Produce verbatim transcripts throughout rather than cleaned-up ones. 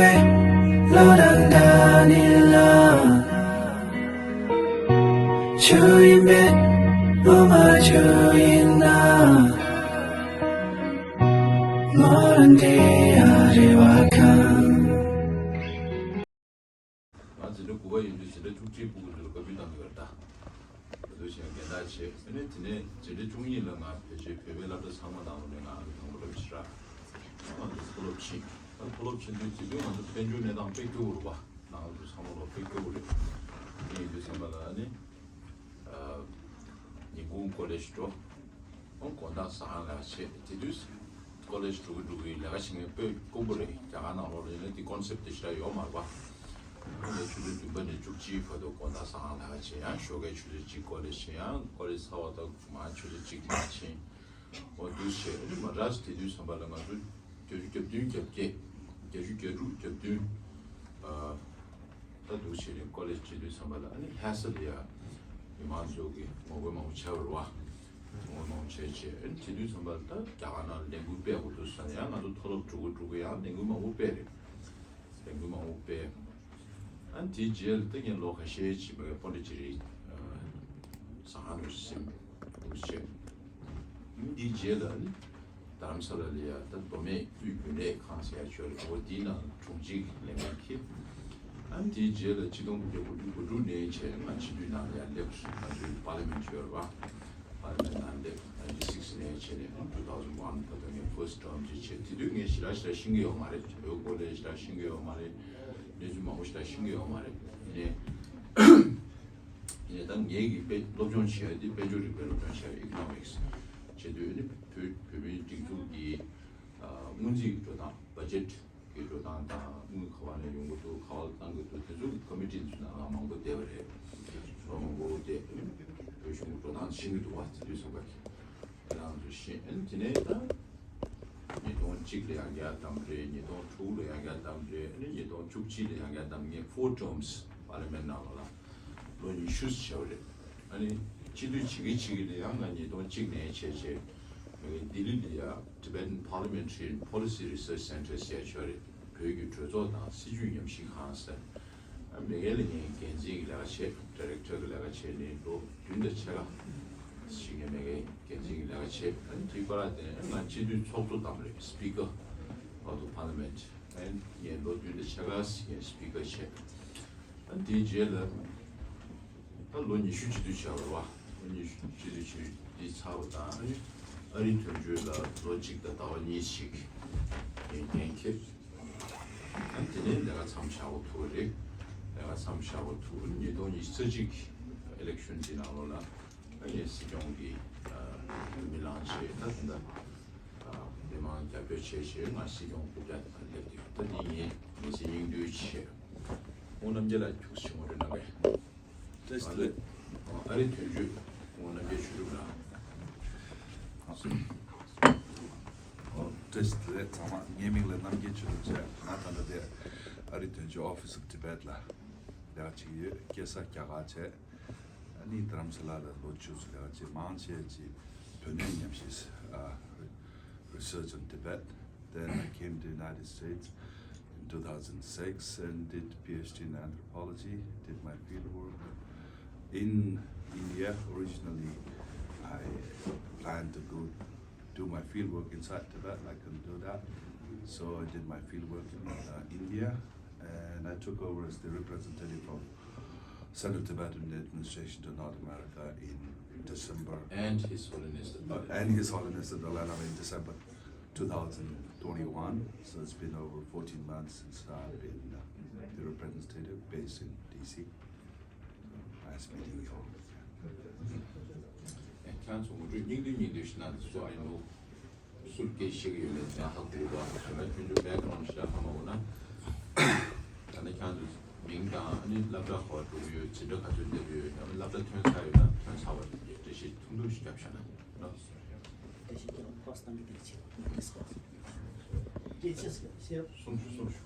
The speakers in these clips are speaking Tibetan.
ལོ་དང་ཟླ་ནི་ལ། ཆུ་ཡིན་པས་ལོ་མ་ཆུ་ཡིན་ན། ལོ་རང་དེ་ཡ་རེ་བ་ཁང་། ང་འཛིན་གྲྭ་དགུ་པ་ཡིན་དུས་འཛིན་གྲྭ་བཅུ་གཅིག་ཕྲུ་གུ་ཚོར་བཀའ་བཀྱོན་བཏང་གི་ཡོད་རེད་ད། ང་ཚོ་ཞིག་འགལ་ཟླ་བྱས། ཨ་ནི་དེ་ནས་འཛིན་གྲྭ་བཅུ་གཉིས་ལ་ང་ཕལ་ཆེར་བོད་པའི་སློབ་གྲྭ་ཚང་མ་ནང་ལོགས་ནས་ང་ཨང་དང་པོ་རབ་ཕྱི་ར། ང་ཚོ་མཐོ་སློབ་ཕྱིན། ད་མཐོ་སློབ་ཕྱིན་དུས་དེ་དུས་ང་ཚོ་དཔལ་འབྱོར་གནས་སྟངས་དཔེ་སྐྱོ་བོ་རེད་པ། ནང་ལོགས་ཚང་མ་ལོག་དཔེ་སྐྱོ་བོ་རེད། དེ་ཡིན་དུས་ཙམ་པ་ལ་ཨ་ནི། ཉིན་གུང་ཀོ་ལེཇ་འགྲོ། ཨོ་དགོང་དག་ཟ་ཁང་ལས་ཀ་བྱེད། དེ་དུས་ཀོ་ལེཇ་འགྲོ་གི་འགྲོ་གི་ལས་ཀ་བྱེད་མཁན་དཔེ་དཀོན་པོ་རེད། རྒྱ་གར་ནང་ལོགས་ལ་ཡིན་ན་དེ་ཀོན་སེབ་དེ་ཞེ་དྲག་ཡོད་མ་རེད་པ། ཨ་ནི་ཆུ་ཚོད་བདུན་པ་ནས་བཅུ་གཅིག་བར་དུ་དགོང་དག་ཟ་ཁང་ལས་ཀ་བྱེད། ཡང་ཞོགས་ཀའི་ཆུ་ཚོད་གཅིག་ཀོ་ལེཇ་ཕྱིན། ཡང་ཀོ་ལེཇ་ཚར་བ་དང་མར་ཆུ་ཚོད་གཅིག་མར་ཕྱིན། འོ་འདུག་བྱས། ཨ་ནི་མ་ཌྲཱས་དེ་དུས་ཙམ་པ་ལ་ང་ཚོ་བརྒྱད་ཅུ་གྱ་བདུན་གྱ་བརྒྱད། བརྒྱད་ཅུ་གྱ་དྲུག་གྱ་བདུན། ཨ། ད་འདུག་བྱས་ནས་ཀོ་ལེཇ་བྱེད་དུས་ཙམ་པ་ལ་ཨ་ནི་ལྷ་ས་ལ་ཡ་མི་མང་ཚོ་གི་ངོ་རྒོལ་མང་པོ་བྱས་པ་རེད་པ། ངོ་རྒོལ་མང་པོ་བྱས་བྱས། ཨ་ནི་དེ་དུས་ཙམ་པ་ལ་ད་རྒྱ་གར་ནང་ལས་འགུལ་སྤེལ་དགོས་འདུག་ཟེར་ནས་ཡང་ང་ཚོ་མཐོ་སློབ་འགྲོ་གི་འགྲོ་གི་ཡང་ལས་འགུལ་མང་པོ་སྤེལ་རེད། ལས་འགུལ་མང་པོ་སྤེལ། ཨ་ནི་དེའི་རྗེས་ལ་ད་ངས་ལོ་ཁ་ཤས་ཅིག་མ་གི་པོན་ཌི་ཅེ་རི་ཟ་ཁང་དུ་ཕྱིན། འདུག་བྱས། ཨ་ནི་དེའི་རྗེས་ལ་ཨ་ནི། རྡ་རམ་ས་ལ་ལ་ཡ་ད་མདོ་སྨད་དབུས་རྒྱུན་ལས་ཁང་ཟེར་ཡ་ཅིག་ཡོད་རེད། འོ་དེའི་ནང་དྲུང་ཆེ་གི་ལས་འགན་འཁྱེར། ཨ་ནི་དེའི་རྗེས་ལ་ཆིག་སྟོང་དགུ་བརྒྱ་དགུ་བཅུ་གོ་དྲུག་ནས་བྱས་ང་སྤྱི་འཐུས་ནང་ལ་ཡ་སླེབས། ང་ཚོའི་པར་ལི་མེན་ཊི་ཡོད་རེད་པ། པར་ལི་མེན་ཊི་ནང་སླེབས། ནའིན་ཊི་སིགས་ནས་བྱས་ནས་ཊུ་ཐའུ་ཟེན་ཝན་བར་དུ་ངས་ཕར་སི་ཊི་ཊརམ་ཅིག་བྱས། དེ་དུས་ངས་ཞེ་དྲག་ཞེ་དྲག་ཤེས་ཀྱི་ཡོད་མ་རེད། བོད་སྐོར་ལ་ཞེ་དྲག་ཤེས་ཀྱི་ཡོད་མ་རེད། གནས་ཚུལ་མང་པོ་ཞེ་དྲག་ཤེས་ཀྱི་ཡོད་མ་རེད། ཡིན་ནའི། ཡིན་ནའི་ད་ངེད་ཀྱིས་དཔེ་སློབ་སྦྱོང་བྱས་ཏེ་དཔལ་འབྱོར་རིག་པའི་སློབ་སྦྱོང་བྱས། ཨི་ཀོ་ནོ་མིག་སི་བྱེད་དུས་ནི་བོད་བོད་མིའི་སྒྲིག་འཛུགས་ཀྱི་ཨ་སྔོན་རྩིས་ཀྱི་འགྲོ་སྟངས། བ་ཇེཊ་ཀྱི་འགྲོ་སྟངས་དང་། དངུལ་ག་པ་ནས་ཡོང་གི་འདུག་ག་པར་བཏང་གི་འདུག་དེ་ཚོ་ཀོ་མི་ཊི་ཚོའི་ནང་ལ་མང་པོ་བསྡད་པ་རེད། ལོ་མང་པོ་བསྡད། བོད་གཞུང་གི་འགྲོ་སྟངས་ཤེས་ཀྱི་འདུག་པ། དེ་དུས་ཙམ་པ་གི་དེ་རང་ཚོ་ཤེས། ཨ་ནི་དེ་ནས་ད། ཉིས་སྟོང་གཅིག་ལ་ཡང་བསྐྱར་བདམས་རེད། ཉིས་སྟོང་དྲུག་ལ་ཡང་བསྐྱར་བདམས་རེད། ཨ་ནི་ཉིས་སྟོང་བཅུ་གཅིག་ལ་ཡང་བསྐྱར་བདམས། ངས་ཕོར་ཊརམ་སི་པར་ལི་མེན་ཊི་ནང་ལ་ལོ་ཉི་ཤུ་བྱས་པ་རེད། ཨ་ནི་སྤྱི་འཐུས་བྱེད་ཀྱི་བྱེད་ཀྱི་ལ་ཡང་ང་ཉིས་སྟོང་གཅིག་ནས་བྱས་བྱས། ང་གི་ལྡི་ལི་ལ་ཡ་Tibetan Parliamentary and Policy Research Center ཟེར་ཡ་ཅིག་ཡོད་རེད། བོད་ཀྱི་གྲོས་ཚོགས་དང་སྲིད་བྱུས་ཉམས་ཞིབ་ཁང་ཟེར། ཨ་མེ་ཀལ་ལ་ངས་འགན་འཛིན་གྱི་ལས་ཀ་བྱས། ཌི་རེག་ཊར་གྱི་ལས་ཀ་བྱས་ནས་ལོ་བདུན་དང་ཕྱེད་ཀ་ཞིག་ངས་མེ་ཀལ་འགན་འཛིན་གྱི་ལས་ཀ་བྱས། ཨ་ནི་དེའི་བར་དེ་ང་སྤྱི་འཐུས་ཚོགས་གཙོ་བདམས་རེད། Speaker of the Parliament། ཨ་ནི་ངས་ལོ་བདུན་དང་ཕྱེད་ཀ་ཞིག་ངས་སི་པི་ཀར་བྱས། ཨ་ནི་དེའི་རྗེས་ལ་ད་ལོ་ཉི་ཤུ་སྤྱི་འཐུས་བྱས་པ་རེད་པ། ལོ་ཉི་ཤུ་སྤྱི་འཐུས་བྱས་འདི་ཚར་བ་དང་། ཨ་ནི་ཨ་རིའི་དོན་གཅོད་ལ་ལོ་གཅིག་དང་ཟླ་བ་གཉིས་ཤིག་ངས་འགན་འཁྱེར། ཨ་ནི་དེ་ནས་ལས་ཀ་མཚམས་བཞག་དགོས་ཐུག་པ་རེད། ལས་ཀ་མཚམས་བཞག་དགོས་ཐུག་ཉིས་སྟོང་ཉི་ཤུ་རྩ་གཅིག་ཨི་ལེག་ཤན་འདི་ནང་ལོགས་ལ་ཨ་ངས་སྲིད་སྐྱོང་གི་ཨ་འོས་མི་ལངས་བྱས། ད་ད་ལྟ་ཨ་མི་མང་རྒྱབ་སྐྱོར་བྱས་བྱས་ང་སྲིད་སྐྱོང་རྐུབ་བཀྱག་དེ་ལ་སླེབས་ཏེ། ད་འདི་ངས་མི་ཚེ་སྙིང་བསྡུས་བྱས། ཁོང་རྣམ་རྒྱལ་ལགས་ཁྱུག་ཙམ་ཞིག་ངོ་སྤྲོད་གནང་གས། བཀྲ་ཤིས་བདེ་ལེགས། ཨ་རིའི་དོན་གཅོད་ཁོང་རྣམ་རྒྱལ་ཆོས་གྲུབ་ལགས། བཀྲ་ཤིས་བདེ་ལེགས་ཚང་མ། ངའི་མིང་ལ་རྣམ་རྒྱལ་ཆོས་གྲུབ་བྱས། ང་ད་ལྟ་དེ་ཨ་རིའི་དོན་གཅོད་Office of Tibet ལ་ལས་ཀ་བྱེད་ཀྱི་ཡོད། སྐྱེས་ས་རྒྱ་གར་བྱས། ཨ་ནི་རྡ་རམ་ས་ལ་ལ་ལོ་བཅུ་ཙམ་ལས་ཀ་བྱས། མང་ཆེ་ཅིག་བོད་གནས་ཉམས་ཞིབ་ཨ་Research on Tibet. Then I came to the United States in two thousand six and did PhD in anthropology, did my field work in India. Originally, I planned to go do my field work inside Tibet. I couldn't do that. So I did my field work in uh, India, and I took over as the representative of Central Tibetan Administration to North America in December. And His Holiness the Dalai Lama. And His Holiness the Dalai Lama in December two thousand twenty-one. So it's been over fourteen months since I've been uh, the representative based in D C. Nice meeting you all. ཁྱེད་ཚོ་ངོ་སྤྲོད་སྙིང་བསྡུས་སྙིང་བསྡུས་ཤིག་གནང་དང་། So I know སུ་སྐད་ཤེས་ཀྱི་ཡོད་མེད་ང་ཧ་གོ་གི་འདུག་དེ་ནས་ཁྱོད་ཚོ་བྷེག་གྷ་རའུན་ཌི་ཞིག་ཧ་མ་གོ་ན། ད་ནི་ཁྱེད་ཚོ་མིང་དང་། ཨ་ནི་སློབ་གྲྭ་ག་པར་འགྲོ་གི་ཡོད། འཛིན་གྲྭ་ག་ཚོད་འདེབས་ཡོད། ཡང་ན་སློབ་གྲྭ་ཐོན་ཚར་ཡོད་ན་ཐོན་ཚར་བ་དེ་འདྲའི་འགྲེལ་བཤད་ཐུང་ཐུང་ཞིག་རྒྱབ་ཤོག་ན་ནོ། གསུང་ཆུ་གསུང་ཆུ།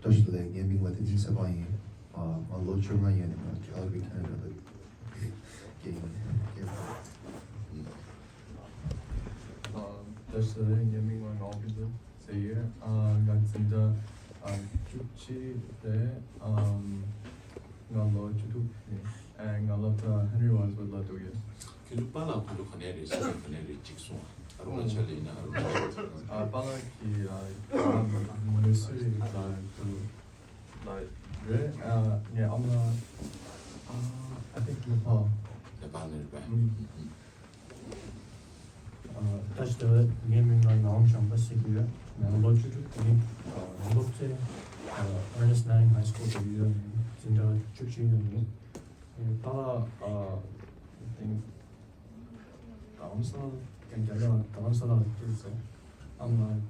བཀྲ་ཤིས་བདེ་ལེགས། ངའི་མིང་ལ་བསྟན་འཛིན་ཚེ་དཔག་ཡིན། ཨ། ང་ལོ་བཅོ་ལྔ་ཡིན། ང་Calgary Canada ལ་སྐྱེས་ཡིན། ཨ། བཀྲ་ ཟེར། ངའི་མིང་ལ་ངག་དབང་ཕུན་ཚོགས་ཟེར་ཡོད། ཨ། ང་འཛིན་གྲྭ་ཨ་བཅུ་གཅིག་རེད། ཨམ། ང་ལོ་བཅུ་དྲུག་ཡིན། ཨ། ང་སློབ་གྲྭ་ཧན་རི་ཝན་སི་བུད་ལ་འདུག་ཡོད། ཁྱེད་ཚོ་པཱ་ལགས་ཁོང་ཚོ་ག་ནས་རེད། ས་ཆ་ག་ནས་རེད། གཅིག་གསུངས་ཨ། ཨ་རུ་ན་ཅལ་ཡིན་ན། ཨ་རུ་ན་ཅལ། ཨ། པཱ་ལགས་ཀྱི་ཨ་མོ་ནི་སུ་རི་ལ་འདུག་ལ་རེད། ཨ། ངའི་ཨ་མ་ཨ་I think ནེ་པཱལ། ནེ་པཱལ་ནས་རེད་པས། ཨུམ། ཨ། བཀྲ་ཤིས་བདེ་ལེགས། ངའི་མིང་ལ་ངག་དབང་བྱམས་པ་ཟེར་གྱི་ཡོད། ང་ལོ་བཅུ་དྲུག་ཡིན། ཨ། ང་སློབ་གྲྭ་ཨ་Ernest Manning High School དུ་ཡོད། འཛིན་གྲྭ་བཅུ་གཅིག་ཡོད། ངའི་པཱ་ལགས་ཨ་I think རྡ་རམ་ས་ལ། རྒན་རྒྱ་ལ་རྡ་རམ་ས་ལ་སྐྱེས་སོང་། ཨ་མ་རྡ་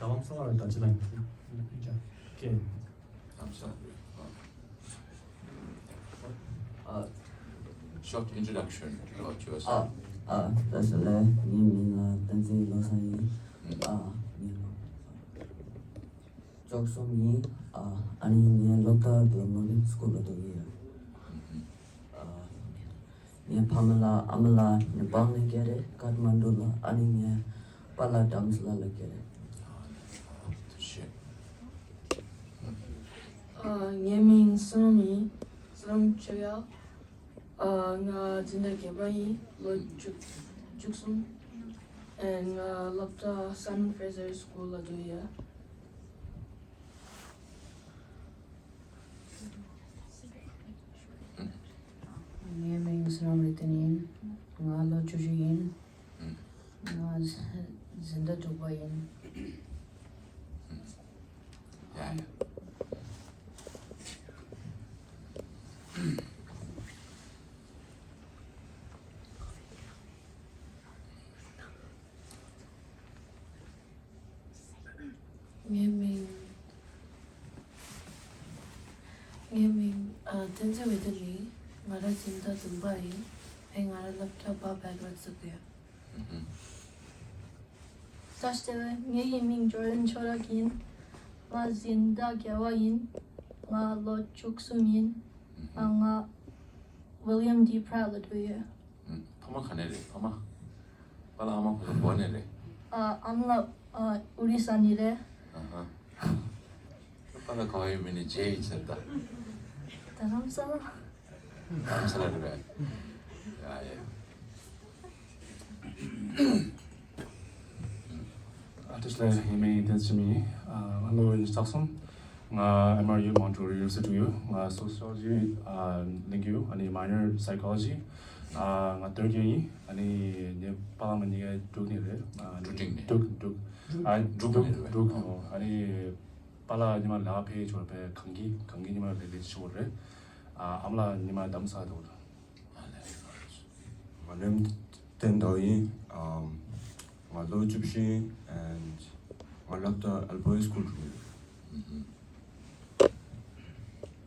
རམ་ས་ལ་རྡོ་རྗེ་གླིང་དུ་སྐྱེས། རྡ་རམ་ས་ལ་རེད། ཨ། Short introduction about yourself. ཨ། ཨ། བཀྲ་ཤིས་བདེ་ལེགས། ངའི་མིང་ལ་བསྟན་འཛིན་བློ་བཟང་ཡིན། ཨ། ངའི་ལོ་བཅུ་གསུམ་ཡིན། ཨ། ཨ་ནི་ངའི་སློབ་གྲྭ་Glen Morgan School ལ་འགྲོ་གི་ཡོད། ཨ། ངའི་ཕ་མ་ལ། ཨ་མ་ལགས་ནེ་པཱལ་ནས་སྐྱེས་རེད། ཀཏ་མན་ཌུ་ལ། ཨ་ནི་ངའི་པཱ་ལགས་དྷ་རམ་ས་ལ་ལ་སྐྱེས་རེད། ཨ། ངའི་མིང་བསོད་ནམས་ཡིན། བསོད་ནམས་ཆོས་དབྱངས། ཨ། ང་འཛིན་གྲྭ་བརྒྱད་པ་ཡིན། ལོ་བཅུ་བཅུ་གསུམ། ཨ། ང་སློབ་གྲྭ་Simon Fraser School ལ་འགྲོ་ཡོད། ངའི་མིང་བསོད་ནམས་རིག་ལྡན་ཡིན། ང་ལོ་བཅུ་བཞི་ཡིན། ང་འཛིན་གྲྭ་དྲུག་པ་ཡིན། ཡ་ཡ། ངའི་མིང་། ངའི་མིང་ཨ་བསྟན་འཛིན་འོད་ལྡན་ཡིན། ང་རང་འཛིན་གྲྭ་བདུན་པ་ཡིན། ཨེ། ང་རང་སློབ་གྲྭ་Bob Edwards ལ་འགྲོ་ཡོད། བཀྲ་ཤིས་བདེ་ལེགས། ངའི་མིང་ཇོར་ཌན་ཆོས་གྲགས་ཡིན། ང་འཛིན་གྲྭ་བརྒྱད་པ་ཡིན། ང་ལོ་བཅུ་གསུམ་ཡིན། ཨ། ང་William D Pratt ལ་འགྲོ་ཡོད། ཨུམ། ཕ་མ་ག་ནས་རེད། ཕ་མ། པཱ་ལགས་ཨ་མ་ཁོ་ཚོ་ག་ནས་རེད། ཨ། ཨ་མ་ལགས་ཨ་ཨོ་རི་ས་ནས་རེད། ཨ་ཧ། པཱ་ལགས་ག་བ་ཡོད་མིན་ནི་ཇེ་ཡིན་ཟེར་ད། རྡ་རམ་ས་ལ། རྡ་རམ་ས་ལ་རེད་པས། ཡ་ཡ། ཨ། བཀྲ་ཤིས་བདེ་ལེགས། ངའི་མིང་བསྟན་འཛིན་འཆི་མེད་ཡིན། ཨ། ང་ལོ་ཉི་ཤུ་རྩ་གསུམ། ང་M R U Montreal University ཡོད། ང་Sociology ཨ་ལེན་གྱི་ཡོད། ཨ་ནི་Minor Psychology། ཨ། ང་third year ཡིན། ཨ་ནི་ངའི་པཱ་ལགས་གཉིས་ཀ་འབྲུག་ནས་རེད། ཨ་ནི་འབྲུག་འབྲུག་འབྲུག་ཨ། འབྲུག་འབྲུག་ནས་རེད། འབྲུག་ཨ་ནི་པཱ་ལགས་གཉིས་ཀ་ལས་ཀ་ཕེབས་ཡོད་པས། གངས་སྐྱིད། གངས་སྐྱིད་གཉིས་ཀ་ལས་ཀ་བྱེད་ཀྱི་ཡོད་རེད། ཨ། ཨ་མ་ལགས་གཉིས་ཀ་རྡ་རམ་ས་ལ་འདུག་ང་ནེམ་བསྟན་དར་ཡིན། ཨམ། ང་ལོ་བཅུ་བཞི་ཡིན། And ང་སློབ་གྲྭ་ཨལ་བོ་ཡི་སྐུལ་འགྲོ་གི་ཡོད།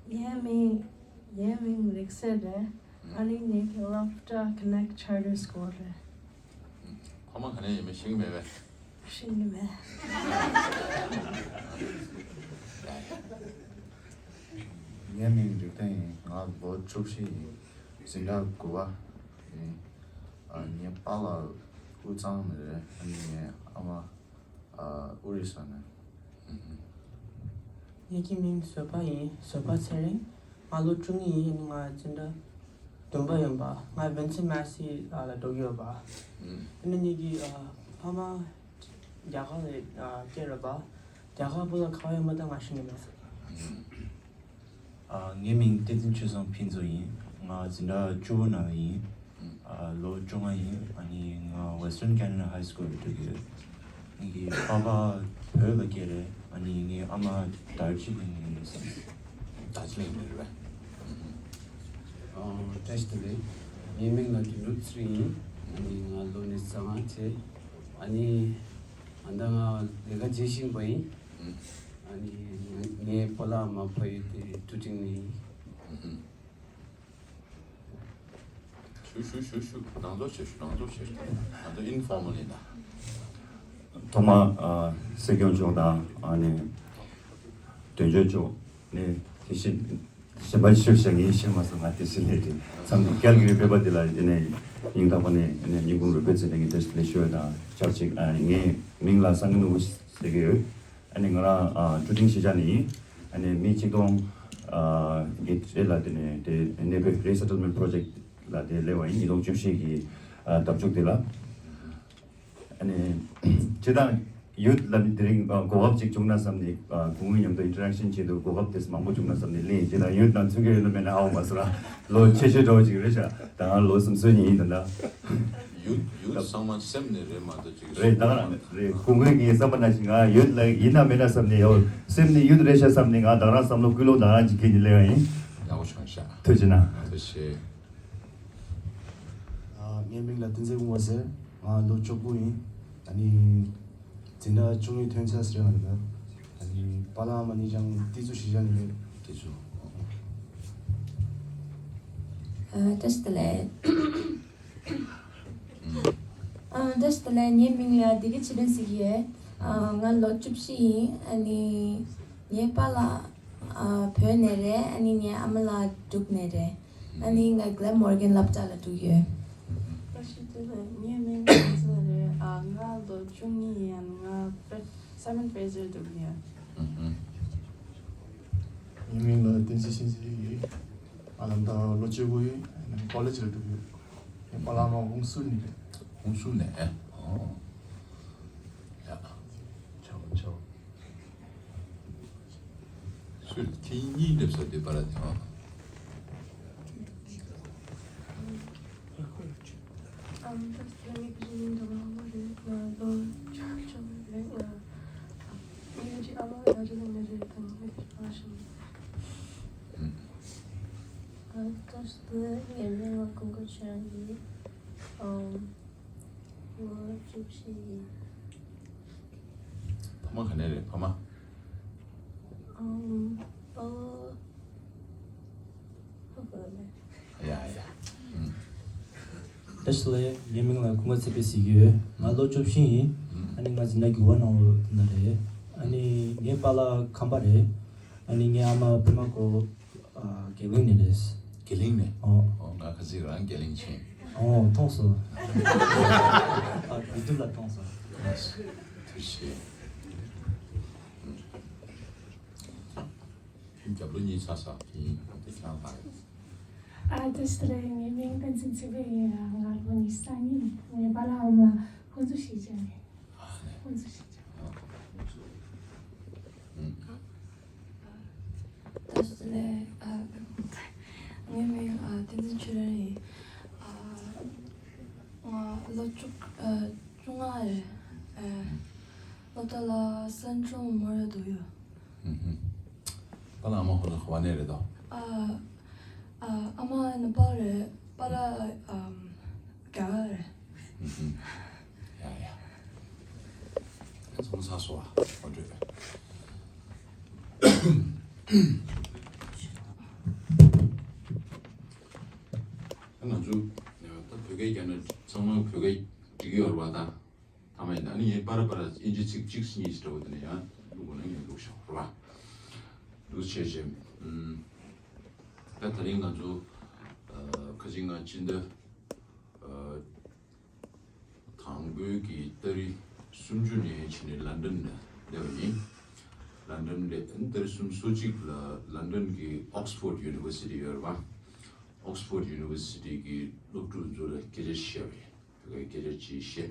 ངའི་མིང་། ངའི་མིང་རིག་གསལ་རེད། ཨ་ནི་ངའི་སློབ་གྲྭ་Connect Charter School རེད། ཕ་མ་ག་ནས་ཡིན་མིན་ཤེས་ཀྱི་མེད་པས། ཤེས་ཀྱི་མེད། ངའི་མིང་འཇིག་རྟེན་ཡིན། ང་ལོ་བཅུ་བཞི་ཡིན། འཛིན་གྲྭ་དགུ་པ་ཡིན། ཨ། ངའི་པཱ་ལགས་དབུས་གཙང་ནས་རེད། ཨ་ནི་ངའི་ཨ་མ་ཨ་ཨོ་རི་ས་ནས། ངེད་ཀྱི་མིང་བཟོད་པ་ཡིན། བཟོད་པ་ཚེ་རིང་། ང་ལོ་བཅུ་གཉིས་ཡིན། ང་འཛིན་གྲྭ་བདུན་པ་ཡིན་པ། ང་Vinson Massey ལ་འགྲོ་གི་ཡོད་པ། ཨ་ནི་ངེད་ཀྱི་ཨ་ཕ་མ་རྒྱ་གར་ལ་ཨ་སྐྱེས་རེད་པ། རྒྱ་གར་བུ་ལ་ག་བ་ཡོད་མེད་ད་ང་ཤེས་ཀྱི་མེད། ཨ། ངའི་མིང་བསྟན་འཛིན་ཆོས་བཟང་ཕུན་ཚོགས་ཡིན། ང་འཛིན་གྲྭ་བཅུ་པོ་ནང་ལ་ཡིན། ཨ། ལོ་བཅོ་ལྔ་ཡིན། ཨ་ནི་ང་Western Canada High School ལ་འགྲོ་གི་ཡོད། ངེད་ཀྱི་ཕ་ཕ་བོད་ལ་སྐྱེས་རེད། ཨ་ནི་ངའི་ཨ་མ་དར་ཇི་ལིང་ནས་ཡིན་ཟེར། དར་ཇི་ལིང་ནས་རེད་པས། ཨ། བཀྲ་ཤིས་བདེ་ལེགས། ངའི་མིང་ལ་དོན་གྲུབ་ཚེ་རིང་ཡིན། ཨ་ནི་ང་ལོ་ཉི་ཤུ་རྩ་ལྔ་བྱས། ཨ་ནི་ཨ་ད་ང་ལས་ཀ་བྱེད་བཞིན་པ་ཡིན། ཨ་ནི་ང་ངའི་སྤོ་ལགས་མ་ཕ་ཡུལ་དེ་ཀྲུ་ཀྲིང་ནས་ཡིན། ཞུ་ཞུ་ཞུ་ཞུ། ནང་དོག་བྱེད་ཞུ། ནང་དོག་བྱེད་ཞུ། ང་ཚོ་informal ཡིན་ད། ཐོག་མར་ཨ་སྲིད་སྐྱོང་མཆོག་དང་ཨ་ནི་དོན་གཅོད་མཆོག་ནས་དེ་བཞིན། གཞན་པ་ཤོད་བཞག་ངས་ཤེས་མ་སོང་ང་དེ་ཕྱི་ལས་དེ་མཚམས་དེ་ཀལ་གི་རི་བོད་པ་དེ་ལ་དེ་ནས་སྙིང་ཐག་པ་ནས་ནས་སྙིང་ཁུང་རུས་པའི་ཚད་ནས་ངས་བཀྲ་ཤིས་བདེ་ལེགས་ཞུ་བ་དང་ཆབས་ཅིག་ཨ་ངའི་མིང་ལ་སངས་རྒྱས་ནོར་བུ་ཟེར་གི་ཡོད། ཨ་ནི་ང་རང་ཨ་ཀྲུ་ཀྲིང་གཞིས་ཆགས་ནས་ཡིན། ཨ་ནི་མི་གཅིག་སྟོང་ཨ་གི་རེ་ལ་དེ་ནས་དེ་གནས་སྤོས་Resettlement Project ལ་དེ་སླེབས་པ་ཡིན། ཉིས་སྟོང་བཅུ་བཞི་གི་ཨ་ཟླ་མཇུག་དེ་ལ། ཨ་ནི་སྤྱིར་བཏང་ཡུལ་ལ་དེ་རིང་ཨ་གོ་སྐབས་ཅིག་བྱུང་ན་བསམ་ནས་ཨ་སྐུ་ངོ་མཉམ་དུ་ཨིན་ཊར་ཨེག་ཤན་བྱེད་དུ་གོ་སྐབས་དེ་མང་པོ་བྱུང་ན་བསམ་ནས་སླེབས་ཡིན། སྤྱིར་བཏང་ཡུལ་ནང་ཚུད་ཀྱི་ཡོད་ན་མེད་ན་ཧ་གོ་མ་སོང་ར། ལོ་ཆེ་ཤོས་འདྲ་བོ་ཅིག་རེད་ཤག་ད་ང་ལོ་སུམ་ཅུ་སོ་གཉིས་ཡིན་ད་ལྟ། ཡུལ་ཡུལ་ཚང་མ་སེམས་ནས་རེད་མ་གཏོགས་ཅིག་རེད། ད་ག་རང་རེད། སྐུ་ངོ་གིས་བསམ་པ་ནང་བཞིན་ང་ཡུལ་ལ་ཡིན་ན་མེད་ན་བསམ་ནས་ཡོད། སེམས་ནས་ཡུལ་རེད་ཤག་བསམ་ནས་ང་ད་ག་རང་བསམ་བློ་ཀུན་སློང་ད་ག་རང་ཅིག་འཁྱེར་ནས་སླེབས་པ་ཡིན། ཡག་པོ་བྱུང་ཤག་ཐུགས་རྗེ་གནང་། ཐུགས་རྗེ་ཆེ། ཨ་ངའི་མིང་ལ་བསྟན་འཛིན་ཀུན་དགའ་ཟེར། ང་ལོ་བཅུ་དགུ་ཡིན། ཨ་ནི་འཛིན་གྲྭ་བཅུ་གཉིས་ཐོན་ཚར་ཟེར་བ་རེད། ཨ་ནི་པཱ་ལགས་ཨ་མ་གཉིས་ཀྱང་ཏི་ཙུ་གཞིས་ཆགས་ནས་རེད། ཏི་ཙུ། ཨ་བཀྲ་ཤིས་བདེ་ལེགས། ཨ་བཀྲ་ཤིས་བདེ་ལེགས། ངའི་མིང་ལ་བདེ་སྐྱིད་ཆོས་སྒྲོན་ཟེར་གྱི་ཡོད། ཨ་ང་ལོ་བཅུ་བཞི་ཡིན། ཨ་ནི་ངའི་པཱ་ལགས་ཨ་བོད་ནས་རེད། ཨ་ནི་ངའི་ཨ་མ་ལགས་འབྲུག་ནས་རེད། ཨ་ནི་ང་Glen Morgan་སློབ་གྲྭ་ལ་འགྲོ་གི་ཡོད། བཀྲ་ཤིས་བདེ་ལེགས། ངའི་མིང་ལ་ཚེ་རེད། ཨ་ང་ལོ་བཅུ་གཉིས་ཡིན། ང་Fre- Simon Fraser་འགྲོ་གི་ཡོད། ངའི་མིང་ལ་བསྟན་འཛིན་ཤིན་ཙི་ཡིན། ང་ལ་ད་ལོ་བཅུ་དགུ་ཡིན། ཨ་ནི་ཀོ་ལེཇ་ལ་འགྲོ་གི་ཡོད། ངའི་པཱ་ལགས་ཨ་མ་ཧུན་སུར་ནས་རེད། ཧུན་སུར་ནས། ཨོ། ཡ། ཆའོ་ཆའོ། སུས་ཁྱེད་གཉིས་སླེབས་ས་དེ་པར་དེ་ཨ། ཨམ་ད་སྟོན་ངེས་ཀྱི་རིང་འདྲ་མང་པོ་རེད། ང་ལོ་ཆུང་ཆུང་རེད། ང་ངའི་ཨ་མ་ད་རེད་ནས་རེད་དང་ངའི་ཕ་ཞིང་། ཨ་ད་སྟོན་ངེས་ནས་ང་ཀུན་དགའ་ཆོས་སྒྲོན་ཡིན། ཨམ། ལོ་བཅུ་བཞི་ཡིན། ཕ་མ་ག་ནས་རེད་ཕ་མ། ཨམ། ཨོ། ཧ་གོ་མེད། ཡ་ཡ། ཨུམ། བཀྲ་ཤིས་བདེ་ལེགས། ངའི་མིང་ལ་ཀུན་དགའ་ཚེ་འཕེལ་ཟེར་གྱི་ཡོད། ང་ལོ་བཅུ་བཞི་ཡིན། ཨུམ། ཨ་ནི་ང་འཛིན་གྲྭ་དགུ་པ་ནང་ལོ་དེ་ན་རེད། ཨ་ནི་ངའི་པཱ་ལགས་ཁམས་པ་རེད། ཨ་ནི་ངའི་ཨ་མ་པད་མ་ཀོ། ཨ། དགེ་ལེགས་ནས་རེད། དགེ་ལེགས་ནས། ཨོ། ཨོ། ང་ཁ་སང་རང་དགེ་ལེགས་ཕྱིན། ཨོ། མཐོང་སོང་། ཨ། ཡུ་ཊུབ་ལ་མཐོང་སོང་། ཐུགས་རྗེ་ཆེ། རྒྱབ་ལོགས་གཉིས་ཚ་ས་ཡིན་དེ་ཁྱེད་རང་ལ། ཨ་བཀྲ་ཤིས་བདེ་ལེགས། ངའི་མིང་བསྟན་འཛིན་ཚེ་འཕེལ་ཡིན། ང་ལོ་ཉི་ཤུ་རྩ་གཉིས་ཡིན། ངའི་པཱ་ལགས་ཨ་མ་ཧུན་སུར་གཞིས་ཆགས་ནས། ཨ་ནས། ཧུན་སུར་གཞིས་ཆགས། ཨ། བཀྲ་ཤིས་བདེ་ལེགས། ཨ། ངའི་མིང་ཨ་བསྟན་འཛིན་ཆོས་སྒྲོན་ཡིན། ཨ། ང་ལོ་བཅུ་ཨ་བཅོ་ལྔ་རེད། ཨ། སློབ་གྲྭ་ལ་སན་ཀྲུང་མོ་རེ་འགྲོ་ཡོད། ཨུ་ཧུམ། པཱ་ལགས་ཨ་མ་ཁོ་ཚོ་ག་པར་ནས་རེད་དོ། ཨ། ཨ། ཨ་མ་ནེ་པཱལ་རེད། པཱ་ལགས་ཨམ། རྒྱ་གར་རེད། ཨུ་ཧུམ། ཡ་ཡ། ཚང་མ་ཚར་སོང་བ། ཨོ་འགྲོ། ང་ཚོ་ད་བོད་སྐད་རྒྱག་ན་ཚང་མ་བོད་སྐད་འགྲིག་གི་ཡོད་རེད་བ་ད། ཐ་མ་ཡིན་ན་ཨ་ནི་ངས་པར་པར་དབྱིན་ཇི་ཚིག་གཅིག་གཉིས་ཤིག་འདྲ་བོ་དེ་ནས་ཡང་བླུགས་དགོས་ན་ངས་བླུགས་ཤོག་རེད་བ། འདུག་བྱས་རྗེས། ཨུམ། ད་ད་རིང་ང་ཚོ་ཨ་ཁ་ཅིག་ང་ཕྱི་ཟླ་ཨ་དང་པོའི་གི་ཏ་རིག་སུམ་ཅུ་ནས་ཕྱིན་ནས་ལན་ཌན་ལ་སླེབས་པ་ཡིན། ལན་ཌན་ལ་ཏ་རིག་སུམ་ཅུ་སོ་གཅིག་ལ་ལན་ཌན་གི་Oxford University་ཡོད་རེད་བ། Oxford University་གི་སློབ་ཕྲུག་ཚོ་ལ་སྐད་ཆ་བཤད་པ་ཡིན། བོད་སྐད་སྐད་ཆ་ཅིག་བཤད།